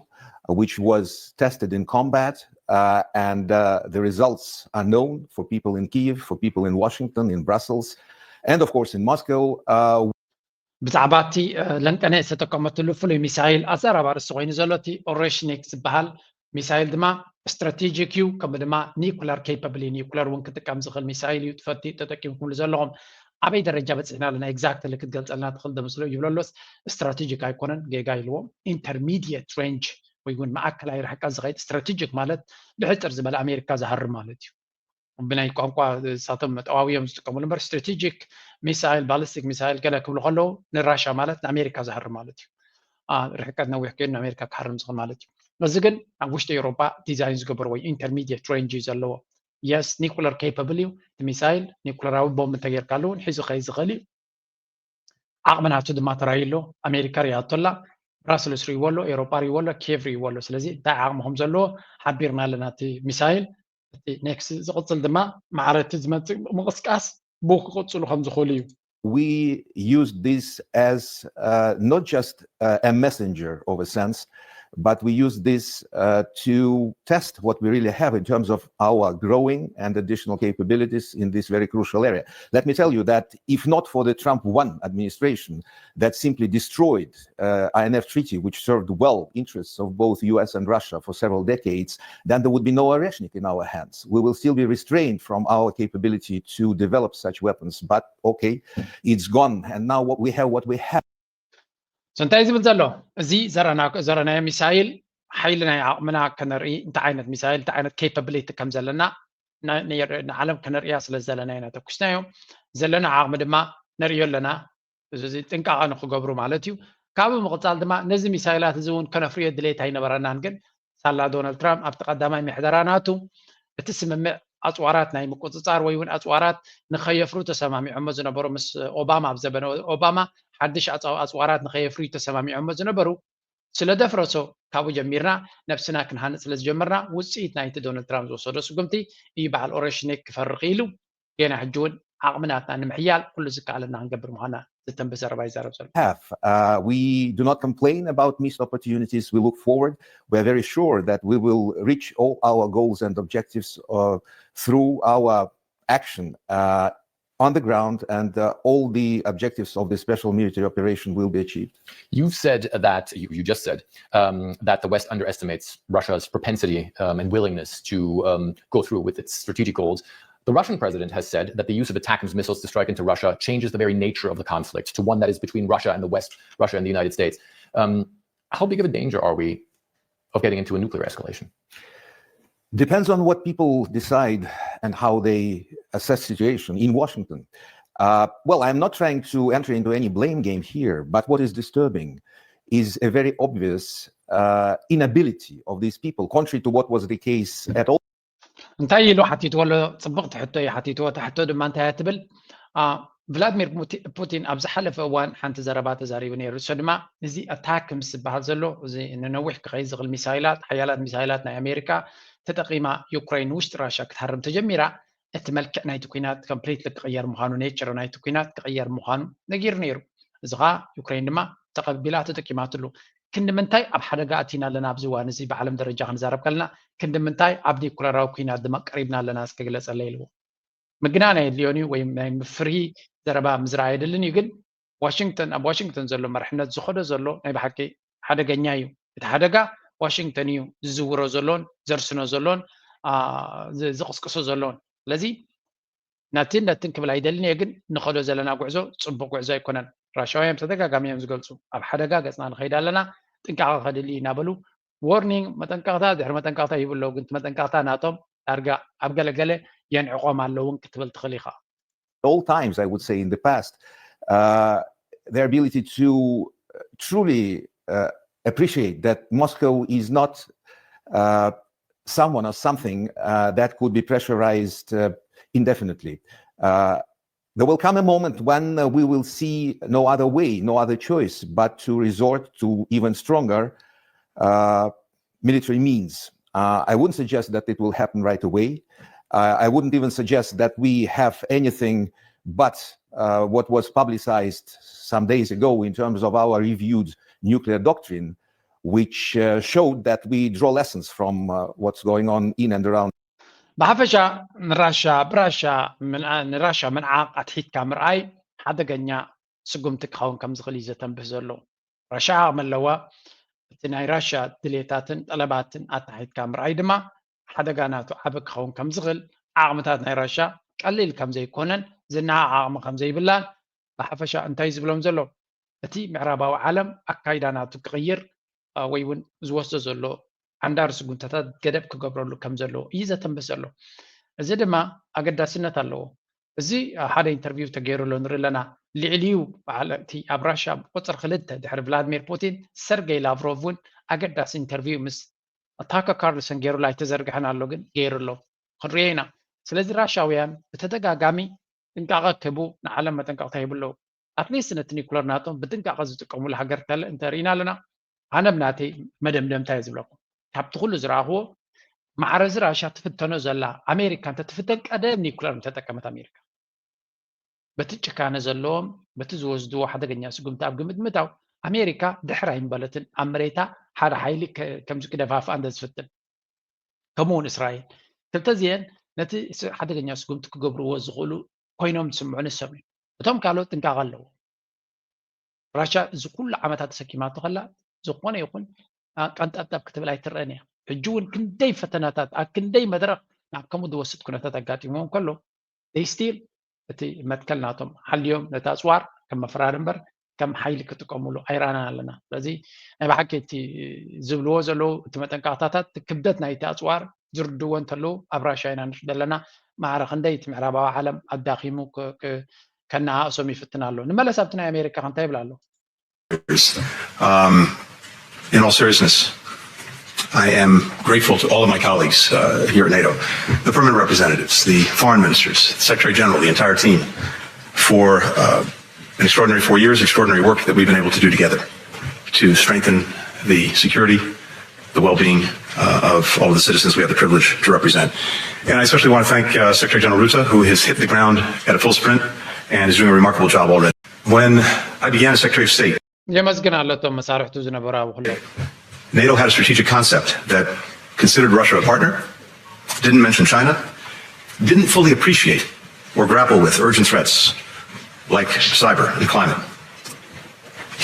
uh, which was tested in combat, uh, and uh, the results are known for people in Kyiv, for people in Washington, in Brussels, and of course in Moscow. Uh, ብዛዕባ እቲ ለንቀነ ዝተጠቀመትሉ ፍሉይ ሚሳይል ኣዘራርባ ርእሲ ኮይኑ ዘሎ እቲ ኦሬሽኒክ ዝበሃል ሚሳይል ድማ ስትራቴጂክ እዩ። ከምኡ ድማ ኒኩለር ኬፐብል እዩ። ኒኩለር እውን ክጥቀም ዝኽእል ሚሳይል እዩ። ትፈቲ ተጠቂምኩምሉ ዘለኹም ኣበይ ደረጃ በፂሕና ኣለና? ኤግዛክትሊ ክትገልፀልና ትኽእል ዶ መስሎ ይብሎ ኣሎስ ስትራቴጂክ ኣይኮነን፣ ጌጋ ኢልዎም። ኢንተርሚዲየት ሬንጅ ወይ እውን ማእከላይ ርሕቀት ዝኸይድ ስትራቴጂክ ማለት ብሕፅር ዝበለ ኣሜሪካ ዝሃርም ማለት እዩ። ብናይ ቋንቋ እሳቶም ጠዋውዮም ዝጥቀምሉ እምበር ስትራቴጂክ ሚሳይል ባሊስቲክ ሚሳይል ገለ ክብሉ ከለዉ ንራሻ ማለት ንኣሜሪካ ዝሃርም ማለት እዩ። ርሕቀት ነዊሕ ከይዱ ንኣሜሪካ ክሃርም ዝኽእል ማለት እዩ። እዚ ግን ኣብ ውሽጢ ኤውሮጳ ዲዛይን ዝገበርዎ ኢንተርሚዲየት ሬንጅ እዩ ዘለዎ። የስ ኒኩለር ኬፐብል እዩ እቲ ሚሳይል፣ ኒኩለራዊ ቦምብ እንተጌርካሉ እውን ሒዙ ከይ ዝኽእል እዩ። ዓቕሚ ናቱ ድማ ተራእዩ ኣሎ። ኣሜሪካ ሪኣቶ ኣላ፣ ብራስልስ ሪእዎ ኣሎ፣ ኤውሮጳ ሪእዎ ኣሎ፣ ኬቭ ሪእዎ ኣሎ። ስለዚ እንታይ ዓቕሚ ከም ዘለዎ ሓቢርና ኣለና። እቲ ሚሳይል እቲ ኔክስት ዝቕፅል ድማ ማዕረ እቲ ዝመፅእ ምቕስቃስ ብኡ ክቕፅሉ ከም ዝኽእሉ እዩ። We used this as uh, not just uh, a messenger of a sense, but we used this uh, to test what we really have in terms of our growing and additional capabilities in this very crucial area. Let me tell you that if not for the Trump one administration that simply destroyed uh, I N F Treaty, which served well interests of both U S and Russia for several decades, then there would be no Oreshnik in our hands. We will still be restrained from our capability to develop such weapons. But okay, it's gone. And now what we have, what we have. እንታይ ዝብል ዘሎ? እዚ ዘረናዮ ሚሳይል ሓይሊ ናይ ዓቕምና ከነርኢ፣ እንታይ ዓይነት ሚሳይል፣ እንታይ ዓይነት capability ከም ዘለና ንዓለም ከነርእያ ስለ ዘለና ኢና ተኩስናዮ። ዘለና ዓቕሚ ድማ ነርእዮ ኣለና። እዚ ጥንቃቐ ንክገብሩ ማለት እዩ። ካብኡ ምቕፃል ድማ ነዚ ሚሳይላት እዚ እውን ከነፍርዮ ድሌት ኣይነበረናን፣ ግን ሳላ ዶናልድ ትራምፕ ኣብቲ ቀዳማይ ምሕደራ ናቱ እቲ ስምምዕ ኣፅዋራት ናይ ምቁፅፃር ወይ እውን ኣፅዋራት ንኸየፍሩ ተሰማሚዖሞ ዝነበሩ ምስ ኦባማ፣ ኣብ ዘበነ ኦባማ ሓድሽ ኣፅዋራት ንኸየፍርዩ ተሰማሚዖሞ ዝነበሩ ስለ ደፍረሶ፣ ካብኡ ጀሚርና ነብስና ክንሃንፅ ስለ ዝጀመርና ውፅኢት ናይቲ ዶናልድ ትራምፕ ዝወሰዶ ስጉምቲ እዩ በዓል ኦረሽኔክ ክፈሪ ክኢሉ። ጌና ሕጂ እውን ዓቕሚ ናትና ንምሕያል ኩሉ ዝከኣለና ክንገብር ምዃና ዝተንብህ ዘረባ ይዛረብ ዘሎ። Have. Uh, we do not complain about missed opportunities. We look forward. We are very sure that we will reach all our goals and objectives uh, through our action uh, on the ground, and uh, all the objectives of the special military operation will be achieved. You've said that, you, you just said, um, that the West underestimates Russia's propensity um, and willingness to um, go through with its strategic goals. The Russian president has said that the use of ATACMS missiles to strike into Russia changes the very nature of the conflict to one that is between Russia and the West, Russia and the United States. Um, how big of a danger are we of getting into a nuclear escalation? Depends on what people decide and how they assess situation in Washington. Uh, well, I'm not trying to enter into any blame game here, but what is disturbing is a very obvious uh, inability of these people, contrary to what was the case at all. እንታይ ኢሉ ሓቲትዎ ኣሎ? ፅብቕቲ ሕቶ እዩ ሓቲትዎ። እታ ሕቶ ድማ እንታይ እያ ትብል? ቭላድሚር ፑቲን ኣብ ዝሓለፈ እዋን ሓንቲ ዘረባ ተዛሪቡ ነይሩ። እሱ ድማ እዚ ኣታክምስ ዝበሃል ዘሎ እዚ ንነዊሕ ክኸይድ ዝኽእል ሚሳይላት፣ ሓያላት ሚሳይላት ናይ ኣሜሪካ ተጠቂማ ዩክሬን ውሽጢ ራሻ ክትሃርም ተጀሚራ እቲ መልክዕ ናይቲ ኩናት ኮምፕሊትሊ ክቕየር ምዃኑ፣ ኔቸር ናይቲ ኩናት ክቕየር ምዃኑ ነጊሩ ነይሩ። እዚ ኸዓ ዩክሬን ድማ ተቐቢላ ተጠቂማትሉ። ክንዲ ምንታይ ኣብ ሓደጋ ኣቲና ኣለና ኣብዚ እዋን እዚ ብዓለም ደረጃ ክንዛረብ ከለና ክንዲ ምንታይ ኣብ ኒኩለራዊ ኩናት ድማ ቀሪብና ኣለና እስኪ ግለፀለይ ኢልዎ። ምግናን ኣየድልዮን እዩ ወይ ናይ ምፍርሂ ዘረባ ምዝራእ ኣየድልን እዩ። ግን ዋሽንግተን ኣብ ዋሽንግተን ዘሎ መርሕነት ዝኸዶ ዘሎ ናይ ብሓቂ ሓደገኛ እዩ። እቲ ሓደጋ ዋሽንግተን እዩ ዝዝውሮ ዘሎን ዘርስኖ ዘሎን ዝቕስቅሶ ዘሎን። ስለዚ ናትን ነትን ክብል ኣይደልን እየ፣ ግን ንኸዶ ዘለና ጉዕዞ ፅቡቅ ጉዕዞ ኣይኮነን። ራሻውያን ተደጋጋሚ እዮም ዝገልፁ ኣብ ሓደጋ ገፅና ንኸይድ ኣለና ጥንቃቐ ከድሊ እናበሉ ዎርኒንግ መጠንቀቕታ ድሕሪ መጠንቀቕታ ይብለው፣ ግን መጠንቀቕታ ናቶም ዳርጋ ኣብ ገለገለ የንዕቆም ኣለውን ክትብል ትኽእል ኢኻ። All times, I would say, in the past, uh, their ability to truly uh, appreciate that Moscow is not uh, someone or something uh, that could be pressurized uh, indefinitely. Uh, there will come a moment when uh, we will see no other way, no other choice but to resort to even stronger uh, military means. Uh, I wouldn't suggest that it will happen right away. Uh, I wouldn't even suggest that we have anything but uh, what was publicized some days ago in terms of our reviewed nuclear doctrine, which uh, showed that we draw lessons from uh, what's going on in and around. ብሓፈሻ ንራሻ ብራሻ ንራሻ ምንዓቕ ኣትሒትካ ምርኣይ ሓደገኛ ስጉምቲ ክኸውን ከም ዝኽእል እዩ ዘተንብህ ዘሎ። ራሻ ዓቕሚ ኣለዋ። እቲ ናይ ራሻ ድሌታትን ጠለባትን ኣታሒትካ ምርኣይ ድማ ሓደጋ ናቱ ዓቢ ክኸውን ከም ዝኽእል፣ ዓቕምታት ናይ ራሻ ቀሊል ከም ዘይኮነን ዝነሃ ዓቕሚ ከም ዘይብላን ብሓፈሻ እንታይ ዝብሎም ዘሎ እቲ ምዕራባዊ ዓለም ኣካይዳ ናቱ ክቕይር ወይ እውን ዝወስዶ ዘሎ ዓንዳሪ ስጉምትታት ገደብ ክገብረሉ ከም ዘለዎ እዩ ዘተንብህ ዘሎ። እዚ ድማ ኣገዳስነት ኣለዎ። እዚ ሓደ ኢንተርቪው ተገይሩ ኣሎ ንርኢ ኣለና። ልዕሊኡ በዓል እቲ ኣብ ራሻ ቁፅሪ ክልተ ድሕሪ ቭላድሚር ፑቲን ሰርጌይ ላቭሮቭ እውን ኣገዳሲ ኢንተርቪው ምስ ታከ ካርልሰን ገይሩላ ኣይተዘርግሐን ኣሎ ግን ገይሩ ኣሎ ክንሪኦ ኢና። ስለዚ ራሻውያን ብተደጋጋሚ ጥንቃቐ ክህቡ ንዓለም መጠንቀቕታ ይብለዉ። ኣትሊስት ነቲ ኒኩለር ናቶም ብጥንቃቐ ዝጥቀሙሉ ሃገር እንተሪኢና ኣለና። ኣነ ብናተይ መደምደምታ እየ ዝብለኩም። ካብቲ ኩሉ ዝረኣኽዎ ማዕረ እዚ ራሻ ትፍተኖ ዘላ ኣሜሪካ እንተትፍተን ቀደም ኒኩለር ምተጠቀመት ኣሜሪካ። በቲ ጭካነ ዘለዎም በቲ ዝወስድዎ ሓደገኛ ስጉምቲ ኣብ ግምት ምእታው ኣሜሪካ ድሕር ኣይምበለትን ኣብ መሬታ ሓደ ሓይሊ ከምዚ ክደፋፍኣ እንተ ዝፍትን ከምኡ እውን እስራኤል ክልተ እዚአን ነቲ ሓደገኛ ስጉምቲ ክገብርዎ ዝኽእሉ ኮይኖም ዝስምዑ ንሶም እዮም። እቶም ካልኦት ጥንቃቐ ኣለዎ። ራሻ እዚ ኩሉ ዓመታት ተሰኪማቶ ከላ ዝኾነ ይኹን ቀንጠብጠብ ክትብል ኣይትረአን እያ። ሕጂ እውን ክንደይ ፈተናታት ኣብ ክንደይ መድረኽ ናብ ከምኡ ዝወስድ ኩነታት ኣጋጢምዎም ከሎ they still እቲ መትከል ናቶም ሓልዮም ነቲ ኣፅዋር ከም መፈራሪ እምበር ከም ሓይሊ ክጥቀምሉ ኣይረኣናን ኣለና። ስለዚ ናይ ብሓቂ እቲ ዝብልዎ ዘለዉ እቲ መጠንቀቕታታት ክብደት ናይቲ ኣፅዋር ዝርድዎ እንተለዉ ኣብ ራሽያ ኢና ንርኢ ዘለና። ማዕረ ክንደይ እቲ ምዕራባዊ ዓለም ኣዳኺሙ ከነኣእሶም ይፍትን ኣሎ። ንመለስ ኣብቲ ናይ ኣሜሪካ እንታይ ይብል ኣሎ? Um, in all seriousness, I am grateful to all of my colleagues uh, here at NATO, the permanent representatives, the foreign ministers, the Secretary General, the entire team, for uh, an extraordinary four years, extraordinary work that we've been able to do together to strengthen the security, the well-being uh, of all of the citizens we have the privilege to represent. And I especially want to thank uh, Secretary General Rutte, who has hit the ground at a full sprint and is doing a remarkable job already. When I began as Secretary of State, የመስግን ኣሎ እቶም መሳርሕቱ ዝነበሩ ኣብ ኩሎም NATO had a strategic concept that considered Russia a partner, didn't mention China, didn't fully appreciate or grapple with urgent threats like cyber and climate.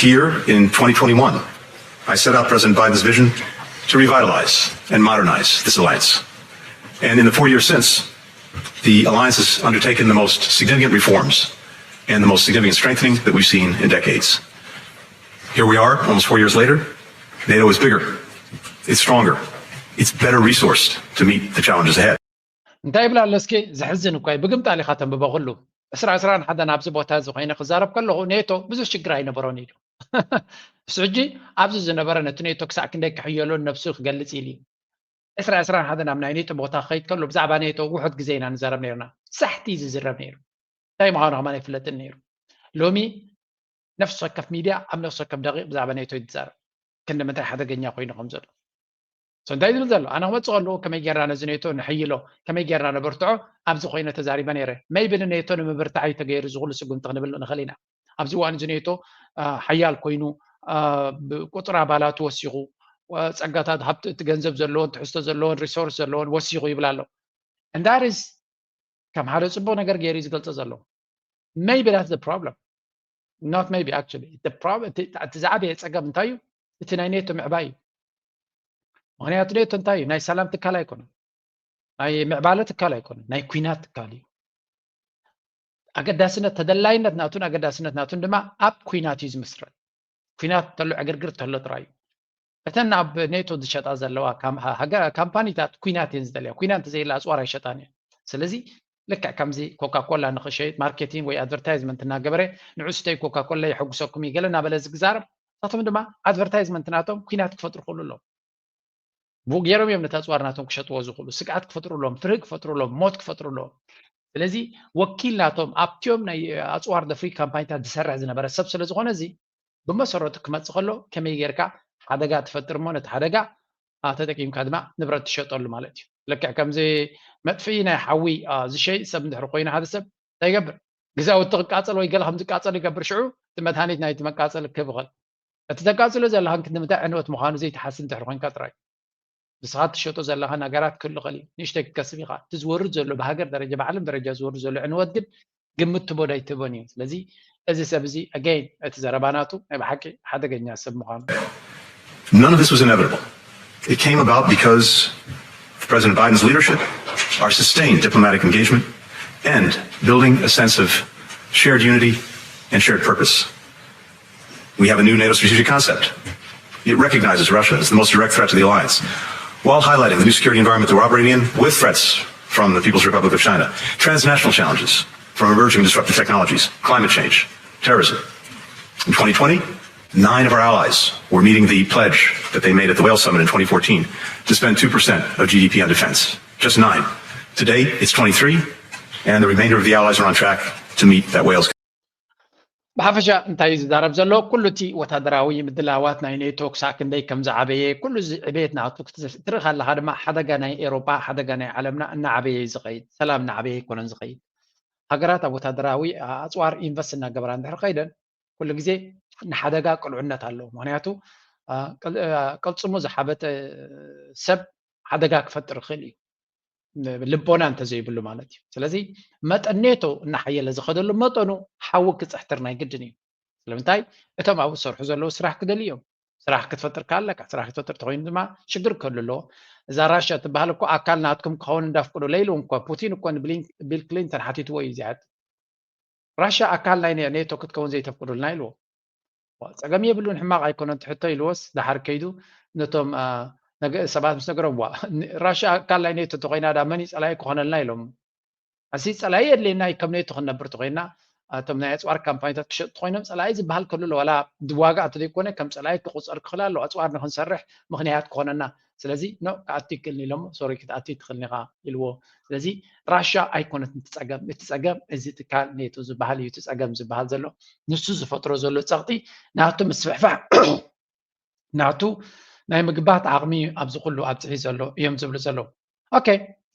Here in twenty twenty-one, I set out President Biden's vision to revitalize and modernize this alliance. And in the four years since, the alliance has undertaken the most significant reforms and the most significant strengthening that we've seen in decades. Here we are, almost four years later. NATO is bigger, it's stronger, it's better resourced to meet the challenges ahead. እንታይ ይብል ኣሎ እስኪ? ዘሕዝን እኮ እዩ። ብግምጣል ኢኻ ተንብቦ። ኩሉ ዕስራ ዕስራን ሓደን ኣብዚ ቦታ እዚ ኮይነ ክዛረብ ከለኹ ኔቶ ብዙሕ ሽግር ኣይነበሮን ኢሉ። እሱ ሕጂ ኣብዚ ዝነበረ ነቲ ኔቶ ክሳዕ ክንደይ ክሕየሎን ነብሱ ክገልጽ ኢሉ እዩ። ዕስራ ዕስራን ሓደን ኣብ ናይ ኔቶ ቦታ ክኸይድ ከሎ ብዛዕባ ኔቶ ውሑድ ግዜ ኢና ንዛረብ ነርና። ሳሕቲ እዩ ዝዝረብ ነይሩ። እንታይ ምዃኑ ከማን ኣይፍለጥን ነይሩ። ሎሚ ነፍሲ ወከፍ ሚድያ ኣብ ነፍሲ ወከፍ ደቂቕ ብዛዕባ ኔቶ እዩ ዝዛረብ። ክንዲ ምንታይ ሓደገኛ ኮይኑ ከም ዘሎ። So እንታይ ዝብል ዘሎ? ኣነ ክመጽእ ከለኹ ከመይ ጌርና ነዚ ኔቶ ንሕይሎ፣ ከመይ ጌርና ነበርትዖ ኣብዚ ኮይነ ተዛሪበ ነይረ። Maybe ንኔቶ ንምብርታዕ እዩ ተገይሩ እዚ ኩሉ ስጉምቲ ክንብል ንኽእል ኢና። ኣብዚ እዋን እዚ ኔቶ ሓያል ኮይኑ፣ ብቁጽሪ ኣባላቱ ወሲኹ፣ ጸጋታት፣ ሃብቲ፣ እቲ ገንዘብ ዘለዎን ትሕዝቶ ዘለዎን resource ዘለዎን ወሲኹ ይብል ኣሎ። And that is ከም ሓደ ጽቡቕ ነገር ገይሩ እዩ ዝገልጾ ዘሎ። Maybe that's the problem. Not maybe, actually. እቲ ዝዓበየ ጸገም እንታይ እዩ? እቲ ናይ ኔቶ ምዕባይ እዩ። ምኽንያቱ ኔቶ እንታይ እዩ? ናይ ሰላም ትካል ኣይኮነን። ናይ ምዕባለ ትካል ኣይኮነን። ናይ ኲናት ትካል እዩ። ኣገዳስነት፣ ተደላይነት ናቱን ኣገዳስነት ናቱን ድማ ኣብ ኲናት እዩ ዝምስረት። ኲናት ተሎ ዕግርግር ተሎ ጥራይ እዩ። እተን ኣብ ኔቶ ዝሸጣ ዘለዋ ካምፓኒታት ኲናት እየን ዝደልያ። ኲናት እንተዘየላ ኣፅዋር ኣይሸጣን እየን። ስለዚ ልክዕ ከምዚ ኮካኮላ ንኽሸይጥ ማርኬቲንግ ወይ ኣድቨርታይዝመንት እናገበረ ንዑ ስተይ ኮካኮላ የሐጉሰኩም እዩ ገለ እናበለ ዝግዛረብ፣ ንሳቶም ድማ ኣድቨርታይዝመንት ናቶም ኲናት ክፈጥሩ ክእሉ ኣለዎም። ብኡ ገይሮም እዮም ነቲ ኣፅዋር ናቶም ክሸጥዎ ዝኽእሉ። ስግኣት ክፈጥሩ ኣለዎም፣ ፍርሂ ክፈጥሩ ኣለዎም፣ ሞት ክፈጥሩ ኣለዎም። ስለዚ ወኪል ናቶም ኣብቲኦም ናይ ኣፅዋር ደፍሪ ካምፓኒታት ዝሰርሕ ዝነበረ ሰብ ስለ ዝኾነ እዚ ብመሰረቱ ክመፅእ ከሎ ከመይ ጌርካ ሓደጋ ትፈጥር እሞ ነቲ ሓደጋ ተጠቂምካ ድማ ንብረት ትሸጠሉ ማለት እዩ። ልክዕ ከምዚ መጥፍኢ ናይ ሓዊ ዝሸይ ሰብ እንድሕር ኮይኑ ሓደ ሰብ እንታይ ይገብር? ገዛውቲ ክቃፀል ወይ ገለ ከም ዝቃፀል ይገብር። ሽዑ እቲ መድሃኒት ናይቲ መቃፀሊ ክህብ ይኽእል። እቲ ተቃፅሎ ዘለኻን ክንዲ ምንታይ ዕንወት ምዃኑ ዘይትሓስብ እንድሕር ኮይንካ ጥራይ። ንስኻ ትሸጦ ዘለኻ ነገራት ክህሉ ይኽእል እዩ። ንእሽተይ ክትከስብ ኢኻ። እቲ ዝወርድ ዘሎ ብሃገር ደረጃ ብዓለም ደረጃ ዝወርድ ዘሎ ዕንወት ግን ግምት ትቦ ኣይትህቦን እዩ። ስለዚ እዚ ሰብ እዚ again እቲ ዘረባ ናቱ ናይ ብሓቂ ሓደገኛ ሰብ ምዃኑ። None of this was inevitable. It came about because of President Biden's leadership, our sustained diplomatic engagement, and building a sense of shared unity and shared purpose. We have a new NATO strategic concept. It recognizes Russia as the most direct threat to the alliance, while highlighting the new security environment that we're operating in with threats from the People's Republic of China, transnational challenges from emerging disruptive technologies, climate change, terrorism. In twenty twenty, nine of our allies were meeting the pledge that they made at the Wales Summit in twenty fourteen to spend two percent of G D P on defense. Just nine. Today, it's twenty-three, and the remainder of the allies are on track to meet that Wales. ብሓፈሻ እንታይ እዩ ዝዛረብ ዘሎ? ኩሉ እቲ ወታደራዊ ምድላዋት ናይ ኔቶ ክሳዕ ክንደይ ከም ዝዓበየ፣ ኩሉ እዚ ዕቤት ናቱ ክትርኢ ከለኻ ድማ ሓደጋ ናይ ኤሮጳ፣ ሓደጋ ናይ ዓለምና እናዓበየ እዩ ዝኸይድ። ሰላም እናዓበየ ኣይኮነን ዝኸይድ። ሃገራት ኣብ ወታደራዊ ኣፅዋር ኢንቨስት እናገበራ እንድሕር ከይደን ኩሉ ግዜ ንሓደጋ ቅልዑነት ኣለዎ። ምክንያቱ ቅልፅሙ ዝሓበጠ ሰብ ሓደጋ ክፈጥር ይኽእል እዩ፣ ልቦና እንተዘይብሉ ማለት እዩ። ስለዚ መጠን ኔቶ እናሓየለ ዝኸደሉ መጠኑ ሓዊ ክፅሕትር ናይ ግድን እዩ። ስለምንታይ? እቶም ኣብኡ ዝሰርሑ ዘለዉ ስራሕ ክደልዩ እዮም። ስራሕ ክትፈጥር ከኣለካ፣ ስራሕ ክትፈጥር ተኮይኑ ድማ ሽግር ክህሉ ኣለዎ። እዛ ራሽያ ትበሃል እኮ ኣካል ናትኩም ክኸውን እንዳፍቅዱ ለይሉ እንኳ ፑቲን እኮ ንቢል ክሊንተን ሓቲትዎ እዩ እዚኣት ራሽያ ኣካል ናይ ኔቶ ክትከውን ዘይተፍቅዱልና ኢልዎ። ጸገም የብሉን፣ ሕማቕ ኣይኮነን ትሕቶ ኢልዎስ፣ ደሓር ከይዱ ነቶም ሰባት ምስ ነገሮም፣ ዋ፣ ራሽያ ኣካል ናይ ኔቶ እንተኾይና ዳ መን እዩ ጸላኢ ክኾነልና ኢሎም። ኣሲ ጸላኢ የድልየና እዩ፣ ከም ኔቶ ክንነብር ተኾይና፣ እቶም ናይ ኣጽዋር ካምፓኒታት ክሸጡ ተኾይኖም ጸላኢ ዝበሃል ከሉ ኣሎ፣ ዋላ ዋጋ ኣቶ ዘይኮነ ከም ጸላኢ ክቑጸር ክኽእል ኣሎ። ኣጽዋር ንክንሰርሕ ምኽንያት ክኾነና። ስለዚ ኖ፣ ክኣቱ ይክእልን ኢሎሞ፣ ሶሪ፣ ክትኣቱ ይትኽእልን ኢኻ ኢልዎ። ስለዚ ራሽያ ኣይኮነትን እቲ ጸገም፣ እቲ ጸገም እዚ ትካል ኔቶ ዝበሃል እዩ እቲ ጸገም ዝበሃል ዘሎ። ንሱ ዝፈጥሮ ዘሎ ጸቕጢ ናቱ ምስፍሕፋሕ ናቱ ናይ ምግባት ዓቕሚ ኣብዚ ኩሉ ኣብፅሒ ዘሎ እዮም ዝብሉ ዘለዉ። ኦኬ፣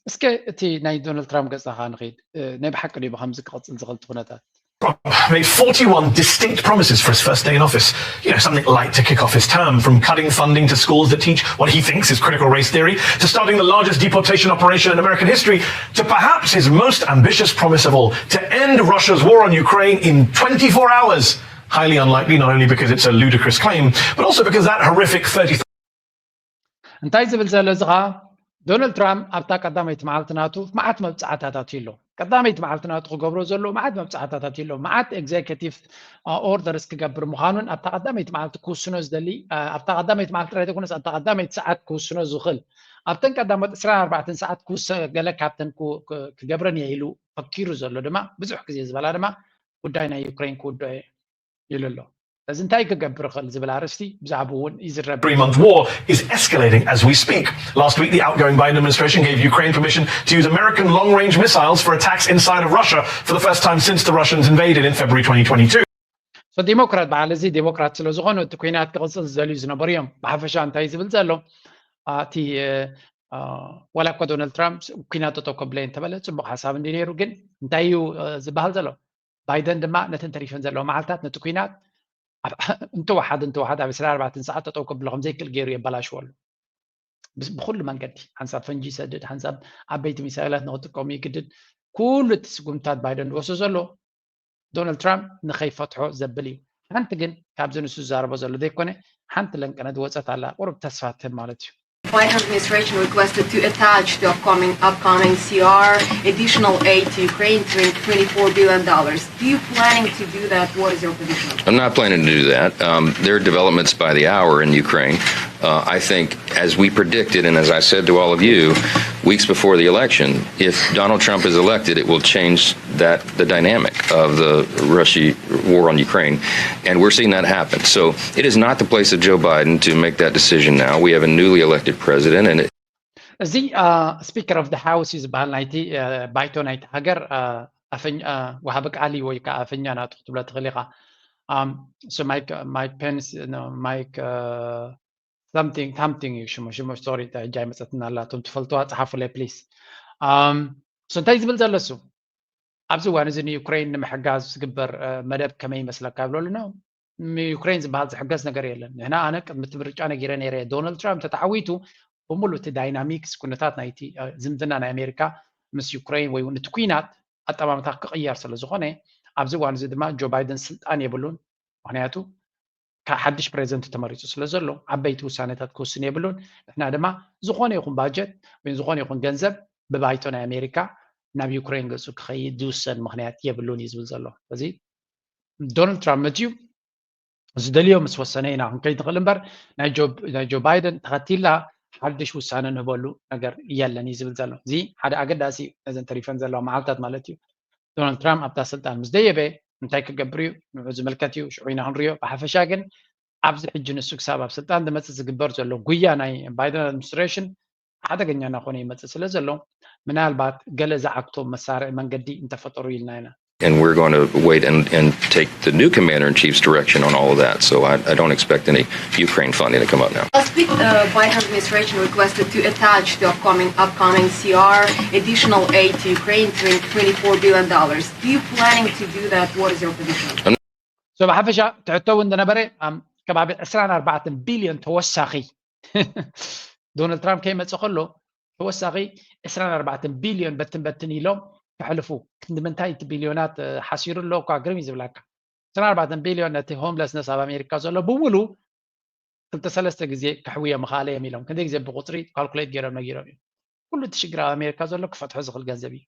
እስከ እቲ ናይ ዶናልድ ትራምፕ ገጻ ኸዓ ንኸይድ። ናይ ብሓቂ ድዩ ብኸምዚ ክቕጽል ዝኽእል እቲ ኩነታት? Trump made forty-one distinct promises for his first day in office. You know, something like to kick off his term, from cutting funding to schools that teach what he thinks is critical race theory, to starting the largest deportation operation in American history, to perhaps his most ambitious promise of all, to end Russia's war on Ukraine in twenty-four hours. Highly unlikely, not only because it's a ludicrous claim, but also because that horrific thirty እንታይ ዝብል ዘሎ እዚ ኸዓ፣ ዶናልድ ትራምፕ ኣብታ ቀዳመይቲ መዓልቲ ናቱ መዓት መብጻዕታት ኣትዩ ኣሎ። ቀዳመይቲ መዓልቲ ናቱ ክገብሮ ዘሎ መዓት መብጻዕታት ኣትዩ ኣሎ። መዓት ኤግዜኪቲቭ ኦርደርስ ክገብር ምዃኑን ኣብታ ቀዳመይቲ መዓልቲ ክውስኖ ዝደሊ፣ ኣብታ ቀዳመይቲ መዓልቲ ጥራይ ዘይኮነስ ኣብታ ቀዳመይቲ ሰዓት ክውስኖ ዝኽእል፣ ኣብተን ቀዳሞት ዕስራን ኣርባዕተን ሰዓት ክውሰ-፣ ገለ ካብተን ክገብረን እየ ኢሉ ፈኪሩ ዘሎ ድማ፣ ብዙሕ ግዜ ዝበላ ድማ ጉዳይ ናይ ዩክሬን ክውድኦ እየ ኢሉ ኣሎ። እዚ እንታይ ክገብር ይኽእል ዝብል ኣርእስቲ ብዛዕባኡ እውን ይዝረብ። Three-month war is escalating as we speak. Last week, the outgoing Biden administration gave Ukraine permission to use American long-range missiles for attacks inside of Russia for the first time since the Russians invaded in February twenty twenty-two. So ዲሞክራት በዓል እዚ ዲሞክራት ስለ ዝኾኑ እቲ ኩናት ክቕፅል ዝደልዩ ዝነበሩ እዮም። ብሓፈሻ እንታይ ዝብል ዘሎ፣ እቲ ዋላ እኳ ዶናልድ ትራምፕ ኩናት ጠጠው ከብለ እንተበለ ፅቡቕ ሓሳብ እንዲ ነይሩ፣ ግን እንታይ እዩ ዝበሃል ዘሎ? ባይደን ድማ ነተን ተሪፈን ዘለዋ መዓልታት ነቲ ኩናት እንተወሓደ እንተወሓደ ኣብ ዕስራን ኣርባዕተን ሰዓት ጠጠው ከብሎ ከም ዘይክእል ገይሩ የበላሽዎ ኣሎ። ብኩሉ መንገዲ ሓንሳብ ፈንጂ ይሰድድ፣ ሓንሳብ ዓበይቲ ሚሳይላት ንክጥቀሙ ይግድድ። ኩሉ እቲ ስጉምታት ባይደን ዝወስዶ ዘሎ ዶናልድ ትራምፕ ንከይፈትሖ ዘብል እዩ። ሓንቲ ግን ካብዚ ንሱ ዝዛረቦ ዘሎ ዘይኮነ ሓንቲ ለንቀነ ዝወፀት ኣላ፣ ቁሩብ ተስፋ ትህብ ማለት እዩ። Biden administration requested to attach to upcoming upcoming C R additional aid to Ukraine, twenty-four billion dollars. Do you planning to do that? What is your position? I'm not planning to do that. Um, there are developments by the hour in Ukraine. Uh, I think, as we predicted, and as I said to all of you weeks before the election, if Donald Trump is elected, it will change that the dynamic of the Russia war on Ukraine, and we're seeing that happen. So it is not the place of Joe Biden to make that decision now. We have a newly elected president, and it, እዚ ስፒከር ኦፍ ሃውስ እዩ ዝበሃል፣ ናይቲ ባይቶ ናይቲ ሃገር ወሃቢ ቃል ወይ ከዓ ኣፈኛ ናቱ ክትብሎ ትኽእል ኢኻ። ማይክ ፔንስ፣ ማይክ ሳምቲንግ እዩ ሽሙ። ሽሙ ሶሪ ሕጂ ኣይመፀትናላ፣ እቶም ትፈልጥዋ ፀሓፉለይ ፕሊስ። እንታይ ዝብል ዘሎ እሱ፣ ኣብዚ እዋን እዚ ንዩክሬን ንምሕጋዝ ዝግበር መደብ ከመይ ይመስለካ ይብለሉ ነው። ዩክሬን ዝበሃል ዝሕገዝ ነገር የለን። ንሕና፣ ኣነ ቅድሚ እቲ ምርጫ ነጊረ ነይረ፣ ዶናልድ ትራምፕ ተተዓዊቱ ብምሉእ እቲ ዳይናሚክስ ኩነታት ናይቲ ዝምድና ናይ ኣሜሪካ ምስ ዩክሬን ወይ እውን እቲ ኩናት ኣጠማምታ ክቕየር ስለ ዝኾነ፣ ኣብዚ እዋን እዚ ድማ ጆ ባይደን ስልጣን የብሉን። ምክንያቱ ካብ ሓድሽ ፕሬዚደንት ተመሪፁ ስለ ዘሎ ዓበይቲ ውሳነታት ክውስን የብሉን። ንሕና ድማ ዝኾነ ይኹን ባጀት ወይ ዝኾነ ይኹን ገንዘብ ብባይቶ ናይ ኣሜሪካ ናብ ዩክሬን ገፁ ክኸይድ ዝውሰን ምክንያት የብሉን እዩ ዝብል ዘሎ። ስለዚ ዶናልድ ትራምፕ መፅዩ ዝደልዮ ምስ ወሰነ ኢና ክንከይድ ንኽእል እምበር ናይ ጆ ባይደን ተኸቲልና ሓድሽ ውሳነ ንህበሉ ነገር የለን እዩ ዝብል ዘሎ። እዚ ሓደ ኣገዳሲ እዩ ነዘን ተሪፈን ዘለዋ መዓልታት ማለት እዩ። ዶናልድ ትራምፕ ኣብታ ስልጣን ምስ ደየበ እንታይ ክገብር እዩ ንዑ ዝምልከት እዩ፣ ሽዑ ኢና ክንሪኦ። ብሓፈሻ ግን ኣብዚ ሕጂ ንሱ ክሳብ ኣብ ስልጣን ዝመፅእ ዝግበር ዘሎ ጉያ ናይ ባይደን ኣድሚኒስትሬሽን ሓደገኛ እናኾነ ይመፅእ ስለ ዘሎ ምናልባት ገለ ዝዓግቶ መሳርዒ መንገዲ እንተፈጠሩ ኢልና ኢና። And we're going to wait and, and take the new commander in chief's direction on all of that. So I, I don't expect any Ukraine funding to come up now. Last week, the Biden administration requested to attach to upcoming upcoming C R additional aid to Ukraine, twenty-four billion dollars. Do you planning to do that? What is your position? So ብሓፈሻ ትሕቶ እውን ዝነበረ ኣብ ከባቢ ዕስራን ኣርባዕተን ቢልዮን ተወሳኺ ዶናልድ ትራምፕ ከይመፅእ ከሎ ተወሳኺ ዕስራን ኣርባዕተን ቢልዮን በትን በትን ኢሎም ከሕልፉ ክንዲ ምንታይ እቲ ቢልዮናት ሓሲሩ ኣሎ እኳ ግርም እዩ ዝብላካ። ዕስራን ኣርባዕተን ቢልዮን ነቲ ሆምለስነስ ኣብ ኣሜሪካ ዘሎ ብምሉ ክልተ ሰለስተ ግዜ ከሕውዮ ምኽኣለ እዮም ኢሎም። ክንደይ ግዜ ብቁፅሪ ካልኩሌት ገይሮም ነጊሮም እዮም። ኩሉ እቲ ሽግር ኣብ ኣሜሪካ ዘሎ ክፈትሖ ዝኽእል ገንዘብ እዩ።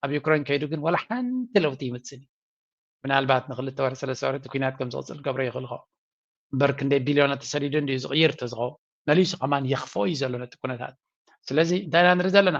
ኣብ ዩክሬን ከይዱ ግን ዋላ ሓንቲ ለውጢ ይምፅእ ምናልባት ንክልተ ወርሒ ሰለስተ ወርሒ እቲ ኩናት ከም ዝቕፅል ክገብሮ ይኽእል ኸ እምበር ክንደይ ቢልዮናት ተሰዲዱ እንድዩ ዝቕይር ተዝኸውን መሊሱ ከማን የኽፍኦ እዩ ዘሎ ነቲ ኩነታት። ስለዚ እንታይ ኢና ንርኢ ዘለና?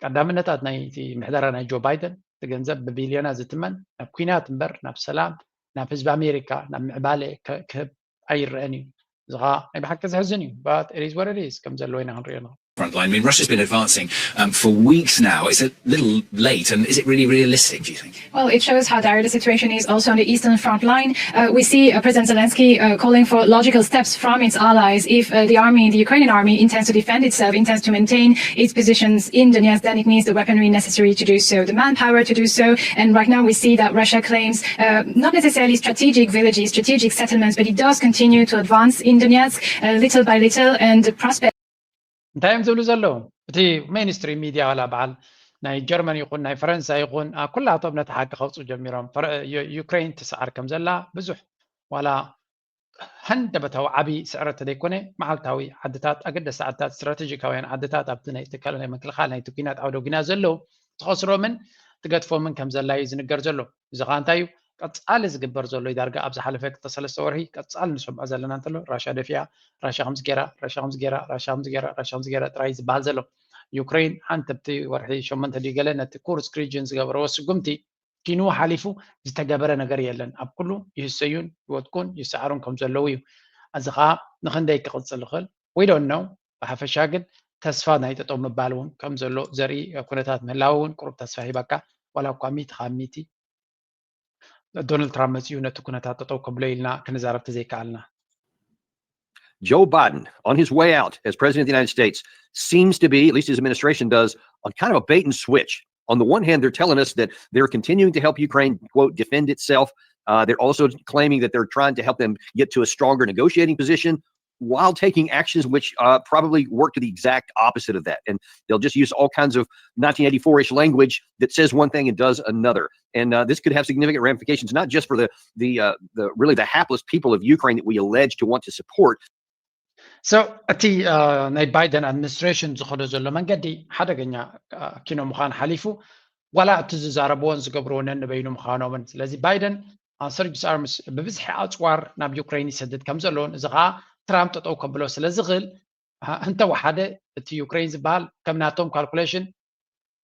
ቀዳምነታት ናይቲ ምሕደራ ናይ ጆ ባይደን እቲ ገንዘብ ብቢልዮናት ዝትመን ናብ ኩናት እምበር ናብ ሰላም፣ ናብ ህዝቢ ኣሜሪካ፣ ናብ ምዕባለ ክህብ ኣይረአን እዩ። እዚ ከዓ ናይ ብሓቂ ዘሕዝን እዩ። But it is what it is ከም ዘለዎ ኢና ክንሪኦ ንኽእል። Frontline. I mean, Russia's been advancing um, for weeks now. It's a little late, and is it really realistic, do you think? Well, it shows how dire the situation is also on the eastern front line. Uh, we see uh, President Zelensky uh, calling for logical steps from its allies. If uh, the army, the Ukrainian army, intends to defend itself, intends to maintain its positions in Donetsk, then it needs the weaponry necessary to do so, the manpower to do so. And right now we see that Russia claims uh, not necessarily strategic villages, strategic settlements, but it does continue to advance in Donetsk uh, little by little. And the prospect እንታይ እዮም ዝብሉ ዘለዉ? እቲ ሜንስትሪም ሚድያ ዋላ በዓል ናይ ጀርመን ይኹን ናይ ፈረንሳ ይኹን ኩላቶም ነቲ ሓቂ ከውፅኡ ጀሚሮም። ዩክሬን ትስዓር ከም ዘላ ብዙሕ ዋላ ሃንደበታዊ ዓብዪ ስዕረት ተደይኮነ መዓልታዊ ዓድታት ኣገደስቲ ዓድታት ስትራቴጂካውያን ዓድታት ኣብቲ ናይ ትካል ናይ ምክልኻል ናይቲ ኩናት ዓውደ ኩናት ዘለዉ ትኸስሮምን ትገድፎምን ከም ዘላ እዩ ዝንገር ዘሎ። እዚ ከዓ እንታይ እዩ ቀፃሊ ዝግበር ዘሎ እዩ። ዳርጋ ኣብ ዝሓለፈ ክልተ ሰለስተ ወርሒ ቀፃሊ ንሰምዖ ዘለና እንተሎ ራሻ ደፊኣ፣ ራሻ ከምዚ ገይራ፣ ራሻ ከምዚ ገይራ፣ ራሻ ከምዚ ገይራ፣ ራሻ ከምዚ ገይራ ጥራይ ዝበሃል ዘሎ። ዩክሬን ሓንቲ ኣብቲ ወርሒ ሸሞንተ ድዩ ገለ ነቲ ኩርስክ ሪጅን ዝገበረዎ ስጉምቲ ኪንዎ ሓሊፉ ዝተገበረ ነገር የለን። ኣብ ኩሉ ይህሰዩን ይወድቁን ይሰዓሩን ከም ዘለዉ እዩ። እዚ ከዓ ንክንደይ ክቕፅል ይኽእል ወይ ዶ ነው? ብሓፈሻ ግን ተስፋ ናይ ጠጠው ምባል እውን ከም ዘሎ ዘርኢ ኩነታት ምህላው እውን ቁሩብ ተስፋ ሂበካ ዋላ እኳ ሚእቲ ካብ ሚእቲ ዶናልድ ትራምፕ መፂኡ ነቲ ኩነታት ጠጠው ከብሎ ኢልና ክንዛረብ ተዘይከኣልና። Joe Biden, on his way out as president of the United States, seems to be, at least his administration does, on kind of a bait and switch. On the one hand, they're telling us that they're continuing to help Ukraine, quote, defend itself. Uh, they're also claiming that they're trying to help them get to a stronger negotiating position while taking actions which uh, probably work to the exact opposite of that. And they'll just use all kinds of nineteen eighty-four-ish language that says one thing and does another. And uh, this could have significant ramifications, not just for the the uh, the really the hapless people of Ukraine that we allege to want to support. So እቲ ናይ ባይደን ኣድሚኒስትሬሽን ዝኸዶ ዘሎ መንገዲ ሓደገኛ ኪኖ ምዃን ሓሊፉ ዋላ እቲ ዝዛረብዎን ዝገብርዎ ነንበይኑ ምዃኖምን። ስለዚ ባይደን surrogate arms ብብዝሒ ኣፅዋር ናብ ዩክሬን ይሰድድ ከም ዘለዎን እዚ ከዓ ትራምፕ ጠጠው ከብሎ ስለ ዝኽእል እንተወሓደ እቲ ዩክሬን ዝበሃል ከም ናቶም ካልኩሌሽን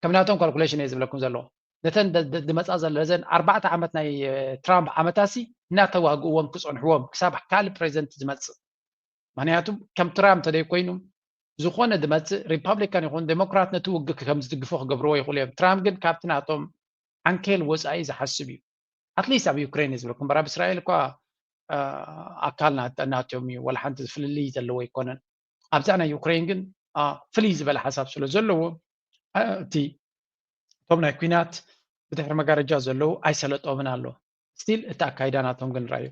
ከም ናቶም ካልኩሌሽን እየ ዝብለኩም ዘለዎ ነተን ዝመፃ ዘለዘን ኣርባዕተ ዓመት ናይ ትራምፕ ዓመታሲ እናተዋግእዎም ክፀንሕዎም ክሳብ ካልእ ፕሬዚደንት ዝመፅእ ምክንያቱ ከም ትራምፕ ተደይኮይኑ ዝኾነ ዝመፅእ ሪፓብሊካን ይኹን ዴሞክራት ነቲ ውግእ ከም ዝድግፎ ክገብርዎ ይኽእሉ እዮም ትራምፕ ግን ካብቲ ናቶም ዓንኬል ወፃኢ ዝሓስብ እዩ ኣትሊስት ኣብ ዩክሬን እየ ዝብለኩም በር ኣብ እስራኤል እኳ ኣካል ናትዮም እዩ ወላ ሓንቲ ፍልልይ ዘለዎ ኣይኮነን ኣብዛ ናይ ዩክሬን ግን ፍልይ ዝበለ ሓሳብ ስለ ዘለዎ እቲ እቶም ናይ ኩናት ብድሕሪ መጋረጃ ዘለዉ ኣይሰለጦምን ኣሎ ስቲል እቲ ኣካይዳ ናቶም ግን ራዩ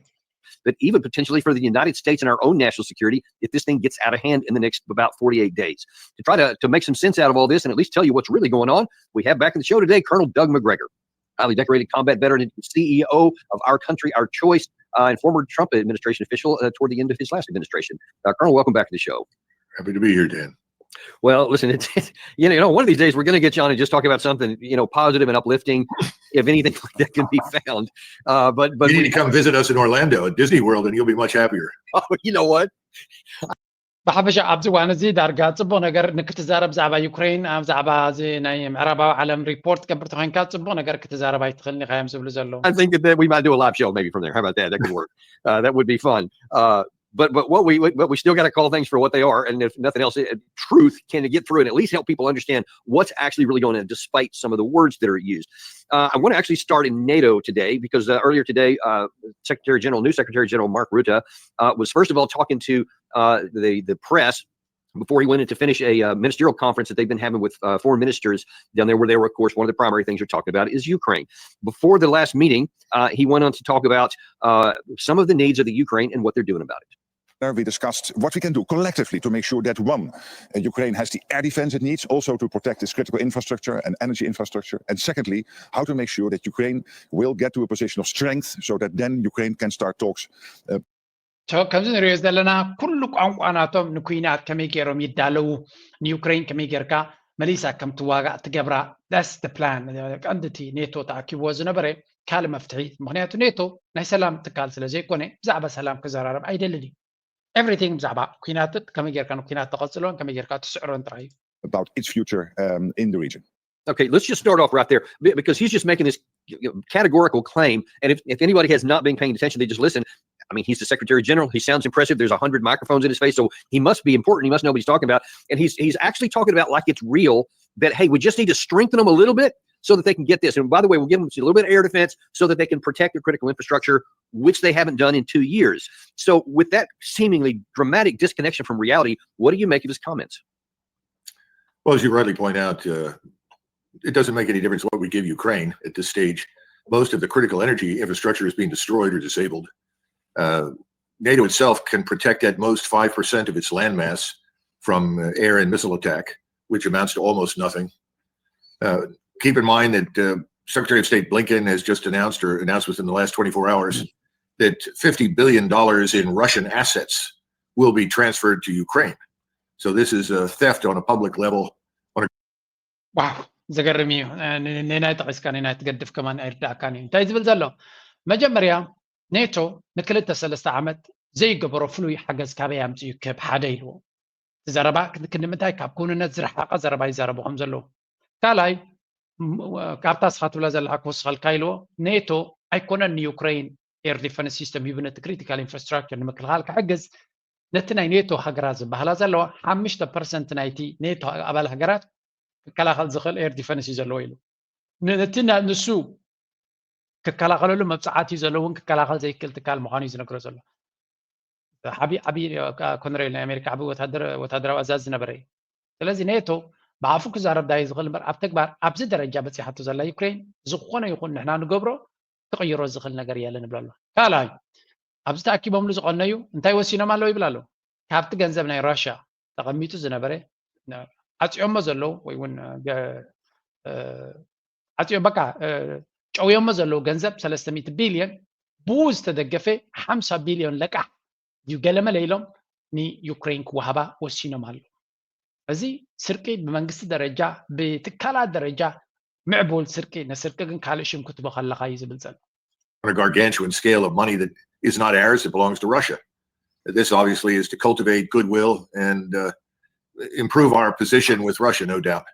but even potentially for the United States and our own national security if this thing gets out of hand in the next about forty-eight days. To try to, to make some sense out of all this and at least tell you what's really going on, we have back in the show today Colonel Doug Macgregor, highly decorated combat veteran and C E O of Our Country, Our Choice, uh, and former Trump administration official uh, toward the end of his last administration. Uh, Colonel, welcome back to the show. Happy to be here, Dan. Well, listen, it's, it's, you know, one of these days we're going to get you on and just talk about something, you know, positive and uplifting, if anything like that can be found. Uh, but but you need to come visit us in Orlando at Disney World, and you'll be much happier. Oh, you know what? ብሓፈሻ ኣብዚ እዋን እዚ ዳርጋ ፅቡቕ ነገር ንክትዛረብ ብዛዕባ ዩክሬን ብዛዕባ እዚ ናይ ምዕራባዊ ዓለም ሪፖርት ገብር ተኮይንካ ፅቡቕ ነገር ክትዛረብ ኣይትኽእልን ኢኻ እዮም ዝብሉ ዘለዉ I think that we might do a live show maybe from there. How about that? That could work. Uh, that would be fun. Uh, but but what we what we still got to call things for what they are, and if nothing else, it, truth can get through and at least help people understand what's actually really going on, despite some of the words that are used. Uh, I want to actually start in NATO today because uh, earlier today, uh, Secretary General, new Secretary General Mark Rutte, uh, was first of all talking to uh, the the press before he went in to finish a uh, ministerial conference that they've been having with uh, foreign ministers down there, where they were, of course, one of the primary things they're talking about is Ukraine. Before the last meeting, uh, he went on to talk about uh, some of the needs of the Ukraine and what they're doing about it. There we discussed what we can do collectively to make sure that one, uh, Ukraine has the air defense it needs also to protect its critical infrastructure and energy infrastructure. And secondly, how to make sure that Ukraine will get to a position of strength so that then Ukraine can start talks. Uh, ከምዚ ንሪኦ ዘለና ኩሉ ቋንቋ ናቶም ንኩናት ከመይ ገይሮም ይዳለዉ ንዩክሬን ከመይ ጌርካ መሊሳ ከም ትዋጋእ ትገብራ። That's the plan። ቀንዲ እቲ ኔቶ ተኣኪብዎ ዝነበረ ካልእ መፍትሒ፣ ምክንያቱ ኔቶ ናይ ሰላም ትካል ስለ ዘይኮነ ብዛዕባ ሰላም ክዘራረብ ኣይደልን እዩ። Everything ብዛዕባ ኩናትን ከመይ ጌርካ ንኩናት ተቐጽሎን ከመይ ጌርካ ትስዕሮን ጥራይ እዩ። About its future um, in the region. Okay, let's just start off right there be- because he's just making this categorical claim. And if, if anybody has not been paying attention, they just listen. I mean, he's the Secretary General. He sounds impressive. There's a hundred microphones in his face, so he must be important. He must know what he's talking about. And he's he's actually talking about like it's real that, hey, we just need to strengthen them a little bit so that they can get this. And by the way, we'll give them a little bit of air defense so that they can protect their critical infrastructure, which they haven't done in two years. So, with that seemingly dramatic disconnection from reality, what do you make of his comments? Well, as you rightly point out, uh, it doesn't make any difference what we give Ukraine at this stage. Most of the critical energy infrastructure is being destroyed or disabled. Uh, NATO itself can protect at most five percent of its landmass from uh, air and missile attack, which amounts to almost nothing. Uh, keep in mind that uh, Secretary of State Blinken has just announced or announced within the last twenty-four hours that fifty billion dollars in Russian assets will be transferred to Ukraine. So this is a theft on a public level. ዋው፣ ዘገርም እዩ። ንናይ ጠቂስካ ንናይ ትገድፍ ከማን ኣይርዳእካን እዩ። እንታይ ዝብል ዘሎ? መጀመርያ ኔቶ ንክልተ ሰለስተ ዓመት ዘይገበሮ ፍሉይ ሓገዝ ካበይ ኣምፅኡ ክብ ሓደ ኢልዎ። እቲ ዘረባ ክንዲ ምንታይ ካብ ክውንነት ዝረሓቐ ዘረባ ይዛረቡ ከም ዘለዉ። ካልኣይ፣ ካብታ ስኻ ትብላ ዘለካ ክውስኸልካ ኢልዎ። ኔቶ ኣይኮነን ንዩክሬን air defense system ሂቡ ነቲ critical infrastructure ንምክልኻል ክሕግዝ፣ ነቲ ናይ ኔቶ ሃገራት ዝበሃላ ዘለዋ ሓሙሽተ ፐርሰንት ናይቲ ኔቶ ኣባል ሃገራት ክከላኸል ዝኽእል air defense እዩ ዘለዎ ኢሉ። ነቲ ንሱ ክከላኸለሉ መብፃዓት እዩ ዘለውን ክከላኸል ዘይክእል ትካል ምዃኑ እዩ ዝነግሮ ዘሎ። ዓብዪ ዓብዪ ኮነሬል ናይ ኣሜሪካ ዓብዪ ወታደራዊ ኣዛዚ ዝነበረ እዩ። ስለዚ ኔቶ ብኣፉ ክዛረብ ዳዩ ዝኽእል እምበር ኣብ ተግባር ኣብዚ ደረጃ በፂሓቶ ዘላ ዩክሬን ዝኾነ ይኹን ንሕና ንገብሮ ክቕይሮ ዝኽእል ነገር የለን ይብሎ ኣሎ። ካልኣይ ኣብዚ ተኣኪቦምሉ ዝቐነዩ እንታይ ወሲኖም ኣለዉ ይብል ኣሎ። ካብቲ ገንዘብ ናይ ራሽያ ተቐሚጡ ዝነበረ ዓፅዮሞ ዘለዉ ወይ እውን ዓፅዮ በቃ ጨውዮሞ ዘለዉ ገንዘብ ሰለስተ ሚእቲ ቢልዮን ብኡ ዝተደገፈ ሓምሳ ቢልዮን ለቃሕ እዩ ገለመለ ኢሎም ንዩክሬን ክወሃባ ወሲኖም ኣለዉ። እዚ ስርቂ ብመንግስቲ ደረጃ ብትካላት ደረጃ ምዕቡል ስርቂ፣ ንስርቂ ግን ካልእ ሽም ክትቦ ከለኻ እዩ ዝብል ዘሎ። On a gargantuan scale of money that is not ours, it belongs to Russia. This obviously is to cultivate goodwill and uh, improve our position with Russia, no doubt.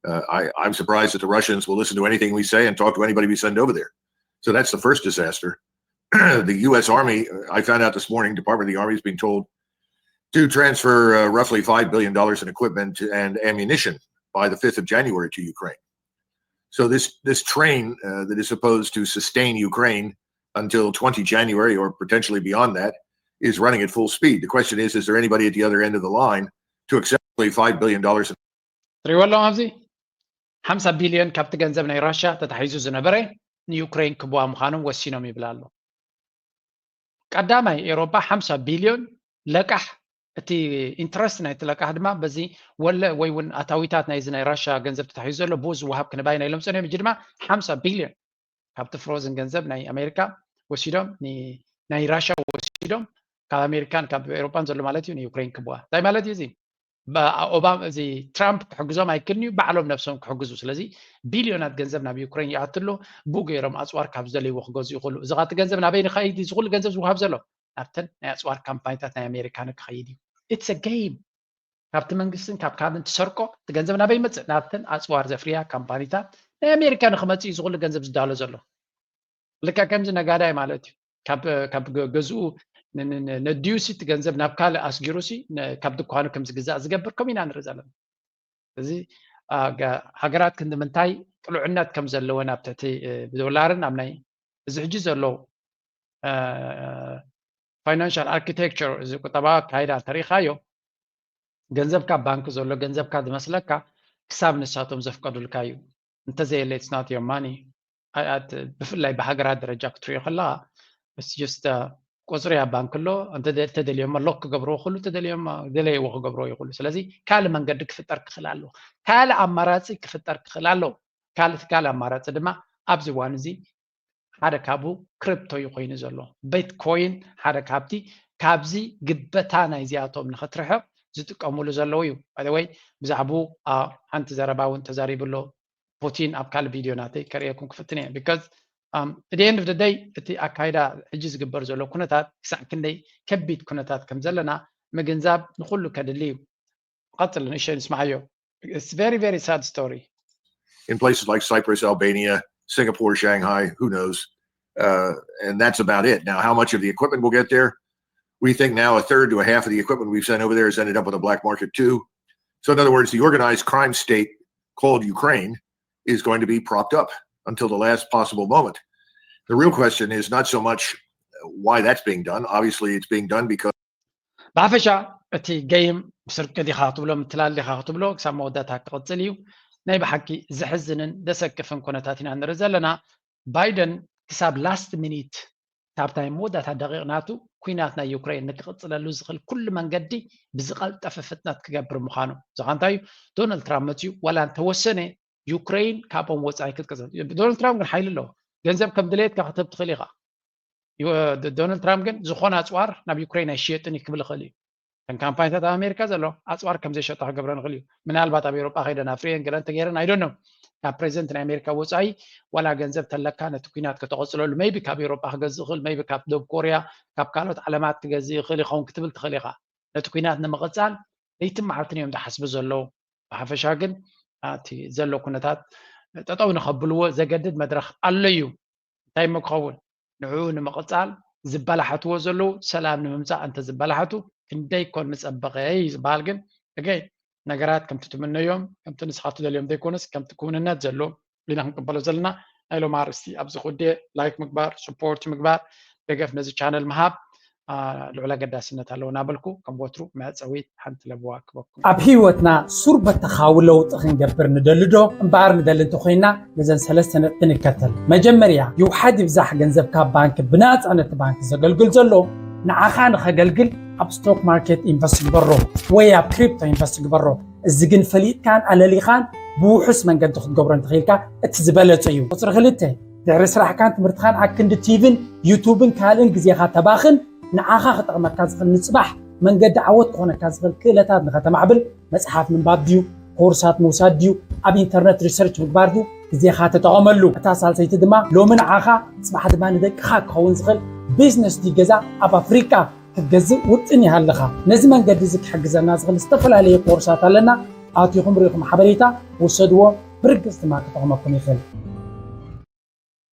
Uh, I, I'm surprised that the Russians will listen to anything we say and talk to anybody we send over there. So that's the first disaster. The U S Army, I found out this morning, Department of the Army has been told to transfer uh, roughly five billion dollars in equipment and ammunition by the fifth of January to Ukraine. So this this train uh, that is supposed to sustain Ukraine until twenty January or potentially beyond that is running at full speed. The question is, is there anybody at the other end of the line to accept five billion dollars? ትሪእዎ ኣለኹም ኣብዚ ሓምሳ ቢልዮን ካብቲ ገንዘብ ናይ ራሽያ ተታሒዙ ዝነበረ ንዩክሬን ክብዋ ምዃኖም ወሲኖም ይብል ኣሎ። ቀዳማይ ኤሮፓ ሓምሳ ቢልዮን ለቃሕ፣ እቲ ኢንትረስት ናይቲ ለቃሕ ድማ በዚ ወለ ወይ እውን ኣታዊታት ናይዚ ናይ ራሽያ ገንዘብ ተታሒዙ ዘሎ ብኡ ዝወሃብ ክንባይ ናይ ሎም ፀኒሖም። እጂ ድማ ሓምሳ ቢልዮን ካብቲ ፍሮዝን ገንዘብ ናይ ኣሜሪካ ወሲዶም ናይ ራሽያ ወሲዶም ካብ ኣሜሪካን ካብ ኤሮፓን ዘሎ ማለት እዩ ንዩክሬን ክብዋ። እንታይ ማለት እዩ እዚ? ኦባማ እዚ ትራምፕ ክሕግዞም ኣይክልን እዩ፣ ባዕሎም ነብሶም ክሕግዙ። ስለዚ ቢልዮናት ገንዘብ ናብ ዩክሬን ይኣትሎ፣ ብኡ ገይሮም ኣፅዋር ካብ ዝደልይዎ ክገዝኡ ይኽእሉ። እዚ ኻቲ ገንዘብ ናበይ ንኸይድ? እዚ ኩሉ ገንዘብ ዝውሃብ ዘሎ ናብተን ናይ ኣፅዋር ካምፓኒታት ናይ ኣሜሪካ ንክኸይድ እዩ። ኢትስ ጌም። ካብቲ መንግስትን ካብ ካልእን ትሰርቆ እቲ ገንዘብ ናበይ ይመፅእ? ናብተን ኣፅዋር ዘፍርያ ካምፓኒታት ናይ ኣሜሪካ ንክመፅእ እዩ እዚ ኩሉ ገንዘብ ዝዳሎ ዘሎ። ልክዕ ከምዚ ነጋዳይ ማለት እዩ። ካብ ገዝኡ ነዲዩሲ እቲ ገንዘብ ናብ ካልእ ኣስጊሩሲ ካብ ድኳኑ ከም ዝግዛእ ዝገብር ከም ኢና ንርኢ ዘለና። እዚ ሃገራት ክንዲ ምንታይ ቅሉዕነት ከም ዘለወን ኣብ ትሕቲ ብዶላርን ኣብ ናይ እዚ ሕጂ ዘሎ ፋይናንሻል ኣርኪቴክቸር እዚ ቁጠባዊ ኣካይዳ እንተሪኢኻዮ ገንዘብካ ባንክ ዘሎ ገንዘብካ ዝመስለካ ክሳብ ንሳቶም ዘፍቀዱልካ እዩ። እንተዘየለ it's not your money። ብፍላይ ብሃገራት ደረጃ ክትሪኦ ከለካ just ቁፅሪ ኣብ ባንክ ኣሎ። እንተተደልዮሞ ሎክ ክገብርዎ ክሉ ተደልዮሞ ደለይዎ ክገብርዎ ይኽእሉ። ስለዚ ካልእ መንገዲ ክፍጠር ክኽእል ኣለዎ። ካልእ ኣማራፂ ክፍጠር ክኽእል ኣለዎ። ካልእ ካልእ ኣማራፂ ድማ ኣብዚ እዋን እዚ ሓደ ካብኡ ክሪፕቶ እዩ ኮይኑ ዘሎ። ቢትኮይን ሓደ ካብቲ ካብዚ ግበታ ናይዚኣቶም ንኽትርሕቕ ዝጥቀሙሉ ዘለዉ እዩ። By the way፣ ብዛዕባኡ ሓንቲ ዘረባ እውን ተዛሪቡ ኣሎ ፑቲን ኣብ ካልእ ቪድዮ ናተይ ከርእየኩም ክፍትን እየ። Because at the end of the day እቲ ኣካይዳ ሕጂ ዝግበር ዘሎ ኩነታት ክሳዕ ክንደይ ከቢድ ኩነታት ከም ዘለና ምግንዛብ ንኹሉ ከድሊ እዩ። ቀጽል ንእሸ ንስማዓዮ። It's very very sad story። In places like Cyprus, Albania, Singapore, Shanghai, who knows? Uh, and that's about it. Now, how much of the equipment will get there? We think now a third to a half of the equipment we've sent over there has ended up on the black market too. So, in other words, the organized crime state called Ukraine is going to be propped up until the last possible moment. The real question is not so much why that's being done. Obviously, it's being done because ብሓፈሻ እቲ ገይም ስርቂ ዲኻ ክትብሎ ምትላል ዲኻ ክትብሎ ክሳብ መወዳእታ ክቕጽል እዩ። ናይ ብሓቂ ዘሕዝንን ዘሰክፍን ኩነታት ኢና ንርኢ ዘለና። ባይደን ክሳብ last minute፣ ካብታ ናይ መወዳእታ ደቂቕ ናቱ፣ ኩናት ናይ ዩክሬን ንክቕጽለሉ ዝኽእል ኩሉ መንገዲ ብዝቐልጠፈ ፍጥነት ክገብር ምዃኑ። እዚ ኸኣ እንታይ እዩ? ዶናልድ ትራምፕ መፅዩ ዋላ እንተወሰነ ዩክሬን ካብኦም ወፃኢ ክትቀፅል። ዶናልድ ትራምፕ ግን ሓይሊ ኣለዎ። ገንዘብ ከም ድሌትካ ክትህብ ትኽእል ኢኻ። ዶናልድ ትራምፕ ግን ዝኾነ ኣፅዋር ናብ ዩክሬን ኣይሽየጥን እዩ ክብል ይኽእል እዩ። ከም ካምፓኒታት ኣብ ኣሜሪካ ዘሎ ኣፅዋር ከም ዘይሸጣ ክገብረን ይኽእል እዩ። ምናልባት ኣብ ኤውሮጳ ከይደን ኣፍሪየን ገለ እንተገይረን ኣይደኖም። ካብ ፕሬዚደንት ናይ ኣሜሪካ ወፃኢ ዋላ ገንዘብ ተለካ ነቲ ኩናት ከተቐፅለሉ፣ maybe ካብ ኤውሮጳ ክገዝእ ይኽእል፣ maybe ካብ ደቡብ ኮርያ፣ ካብ ካልኦት ዓለማት ክገዝእ ይኽእል ይኸውን ክትብል ትኽእል ኢኻ። ነቲ ኩናት ንምቕፃል ለይትን መዓልትን እዮም ዝሓስቡ ዘለዉ። ብሓፈሻ ግን እቲ ዘሎ ኩነታት ጠጠው ንኸብልዎ ዘገድድ መድረኽ ኣሎ እዩ። እንታይ እሞ ክኸውን? ንዕኡ ንምቕፃል ዝበላሓትዎ ዘለዉ ሰላም ንምምፃእ እንተ ዝበላሓቱ ክንደይ ኮን ምፀበቐ እዩ ዝበሃል። ግን እገይ ነገራት ከምቲ ትምነዮም፣ ከምቲ ንስኻ ትደልዮም ዘይኮነስ ከምቲ ክውንነት ዘሎ ኢና ክንቅበሎ ዘለና። ናይ ሎም ኣርእስቲ ኣብዚ ክውድየ። ላይክ ምግባር፣ ስፖርት ምግባር፣ ደገፍ ነዚ ቻነል ምሃብ ልዑል ኣገዳስነት ኣለዎ እናበልኩ ከም ወትሩ መዕፀዊት ሓንቲ ለበዋ ክበኩም። ኣብ ህይወትና ሱር በተኻዊ ለውጢ ክንገብር ንደሊ ዶ? እምበኣር ንደሊ እንተኮይና ነዘን ሰለስተ ነጥቢ ንከተል። መጀመርያ ይውሓድ ይብዛሕ ገንዘብ ካብ ባንክ ብናፃ ነቲ ባንክ ዘገልግል ዘሎ ንዓኻ ንኸገልግል ኣብ ስቶክ ማርኬት ኢንቨስት ግበሮ ወይ ኣብ ክሪፕቶ ኢንቨስት ግበሮ። እዚ ግን ፈሊጥካን ኣለሊኻን ብውሑስ መንገዲ ክትገብሮ እንተኽኢልካ እቲ ዝበለጸ እዩ። ቁፅሪ ክልተ፣ ድሕሪ ስራሕካን ትምህርትኻን ኣክንዲ ቲቪን ዩቱብን ካልእን ግዜኻ ተባኽን ንዓኻ ክጠቕመካ ዝኽእል ንፅባሕ መንገዲ ዓወት ክኾነካ ዝኽእል ክእለታት ንኸተማዕብል መፅሓፍ ምንባብ ድዩ፣ ኮርሳት ምውሳድ ድዩ፣ ኣብ ኢንተርነት ሪሰርች ምግባር ድዩ፣ ግዜኻ ተጠቐመሉ። እታ ሳልሰይቲ ድማ ሎሚ ንዓኻ ፅባሕ ድማ ንደቅኻ ክኸውን ዝኽእል ቢዝነስ ድዩ ገዛ ኣብ ኣፍሪቃ ክትገዝእ ውጥን ይሃልኻ። ነዚ መንገዲ እዚ ክሕግዘና ዝኽእል ዝተፈላለየ ኮርሳት ኣለና። ኣቲኹም ርኢኹም ሓበሬታ ውሰድዎ፣ ብርግጽ ድማ ክጠቕመኩም ይኽእል።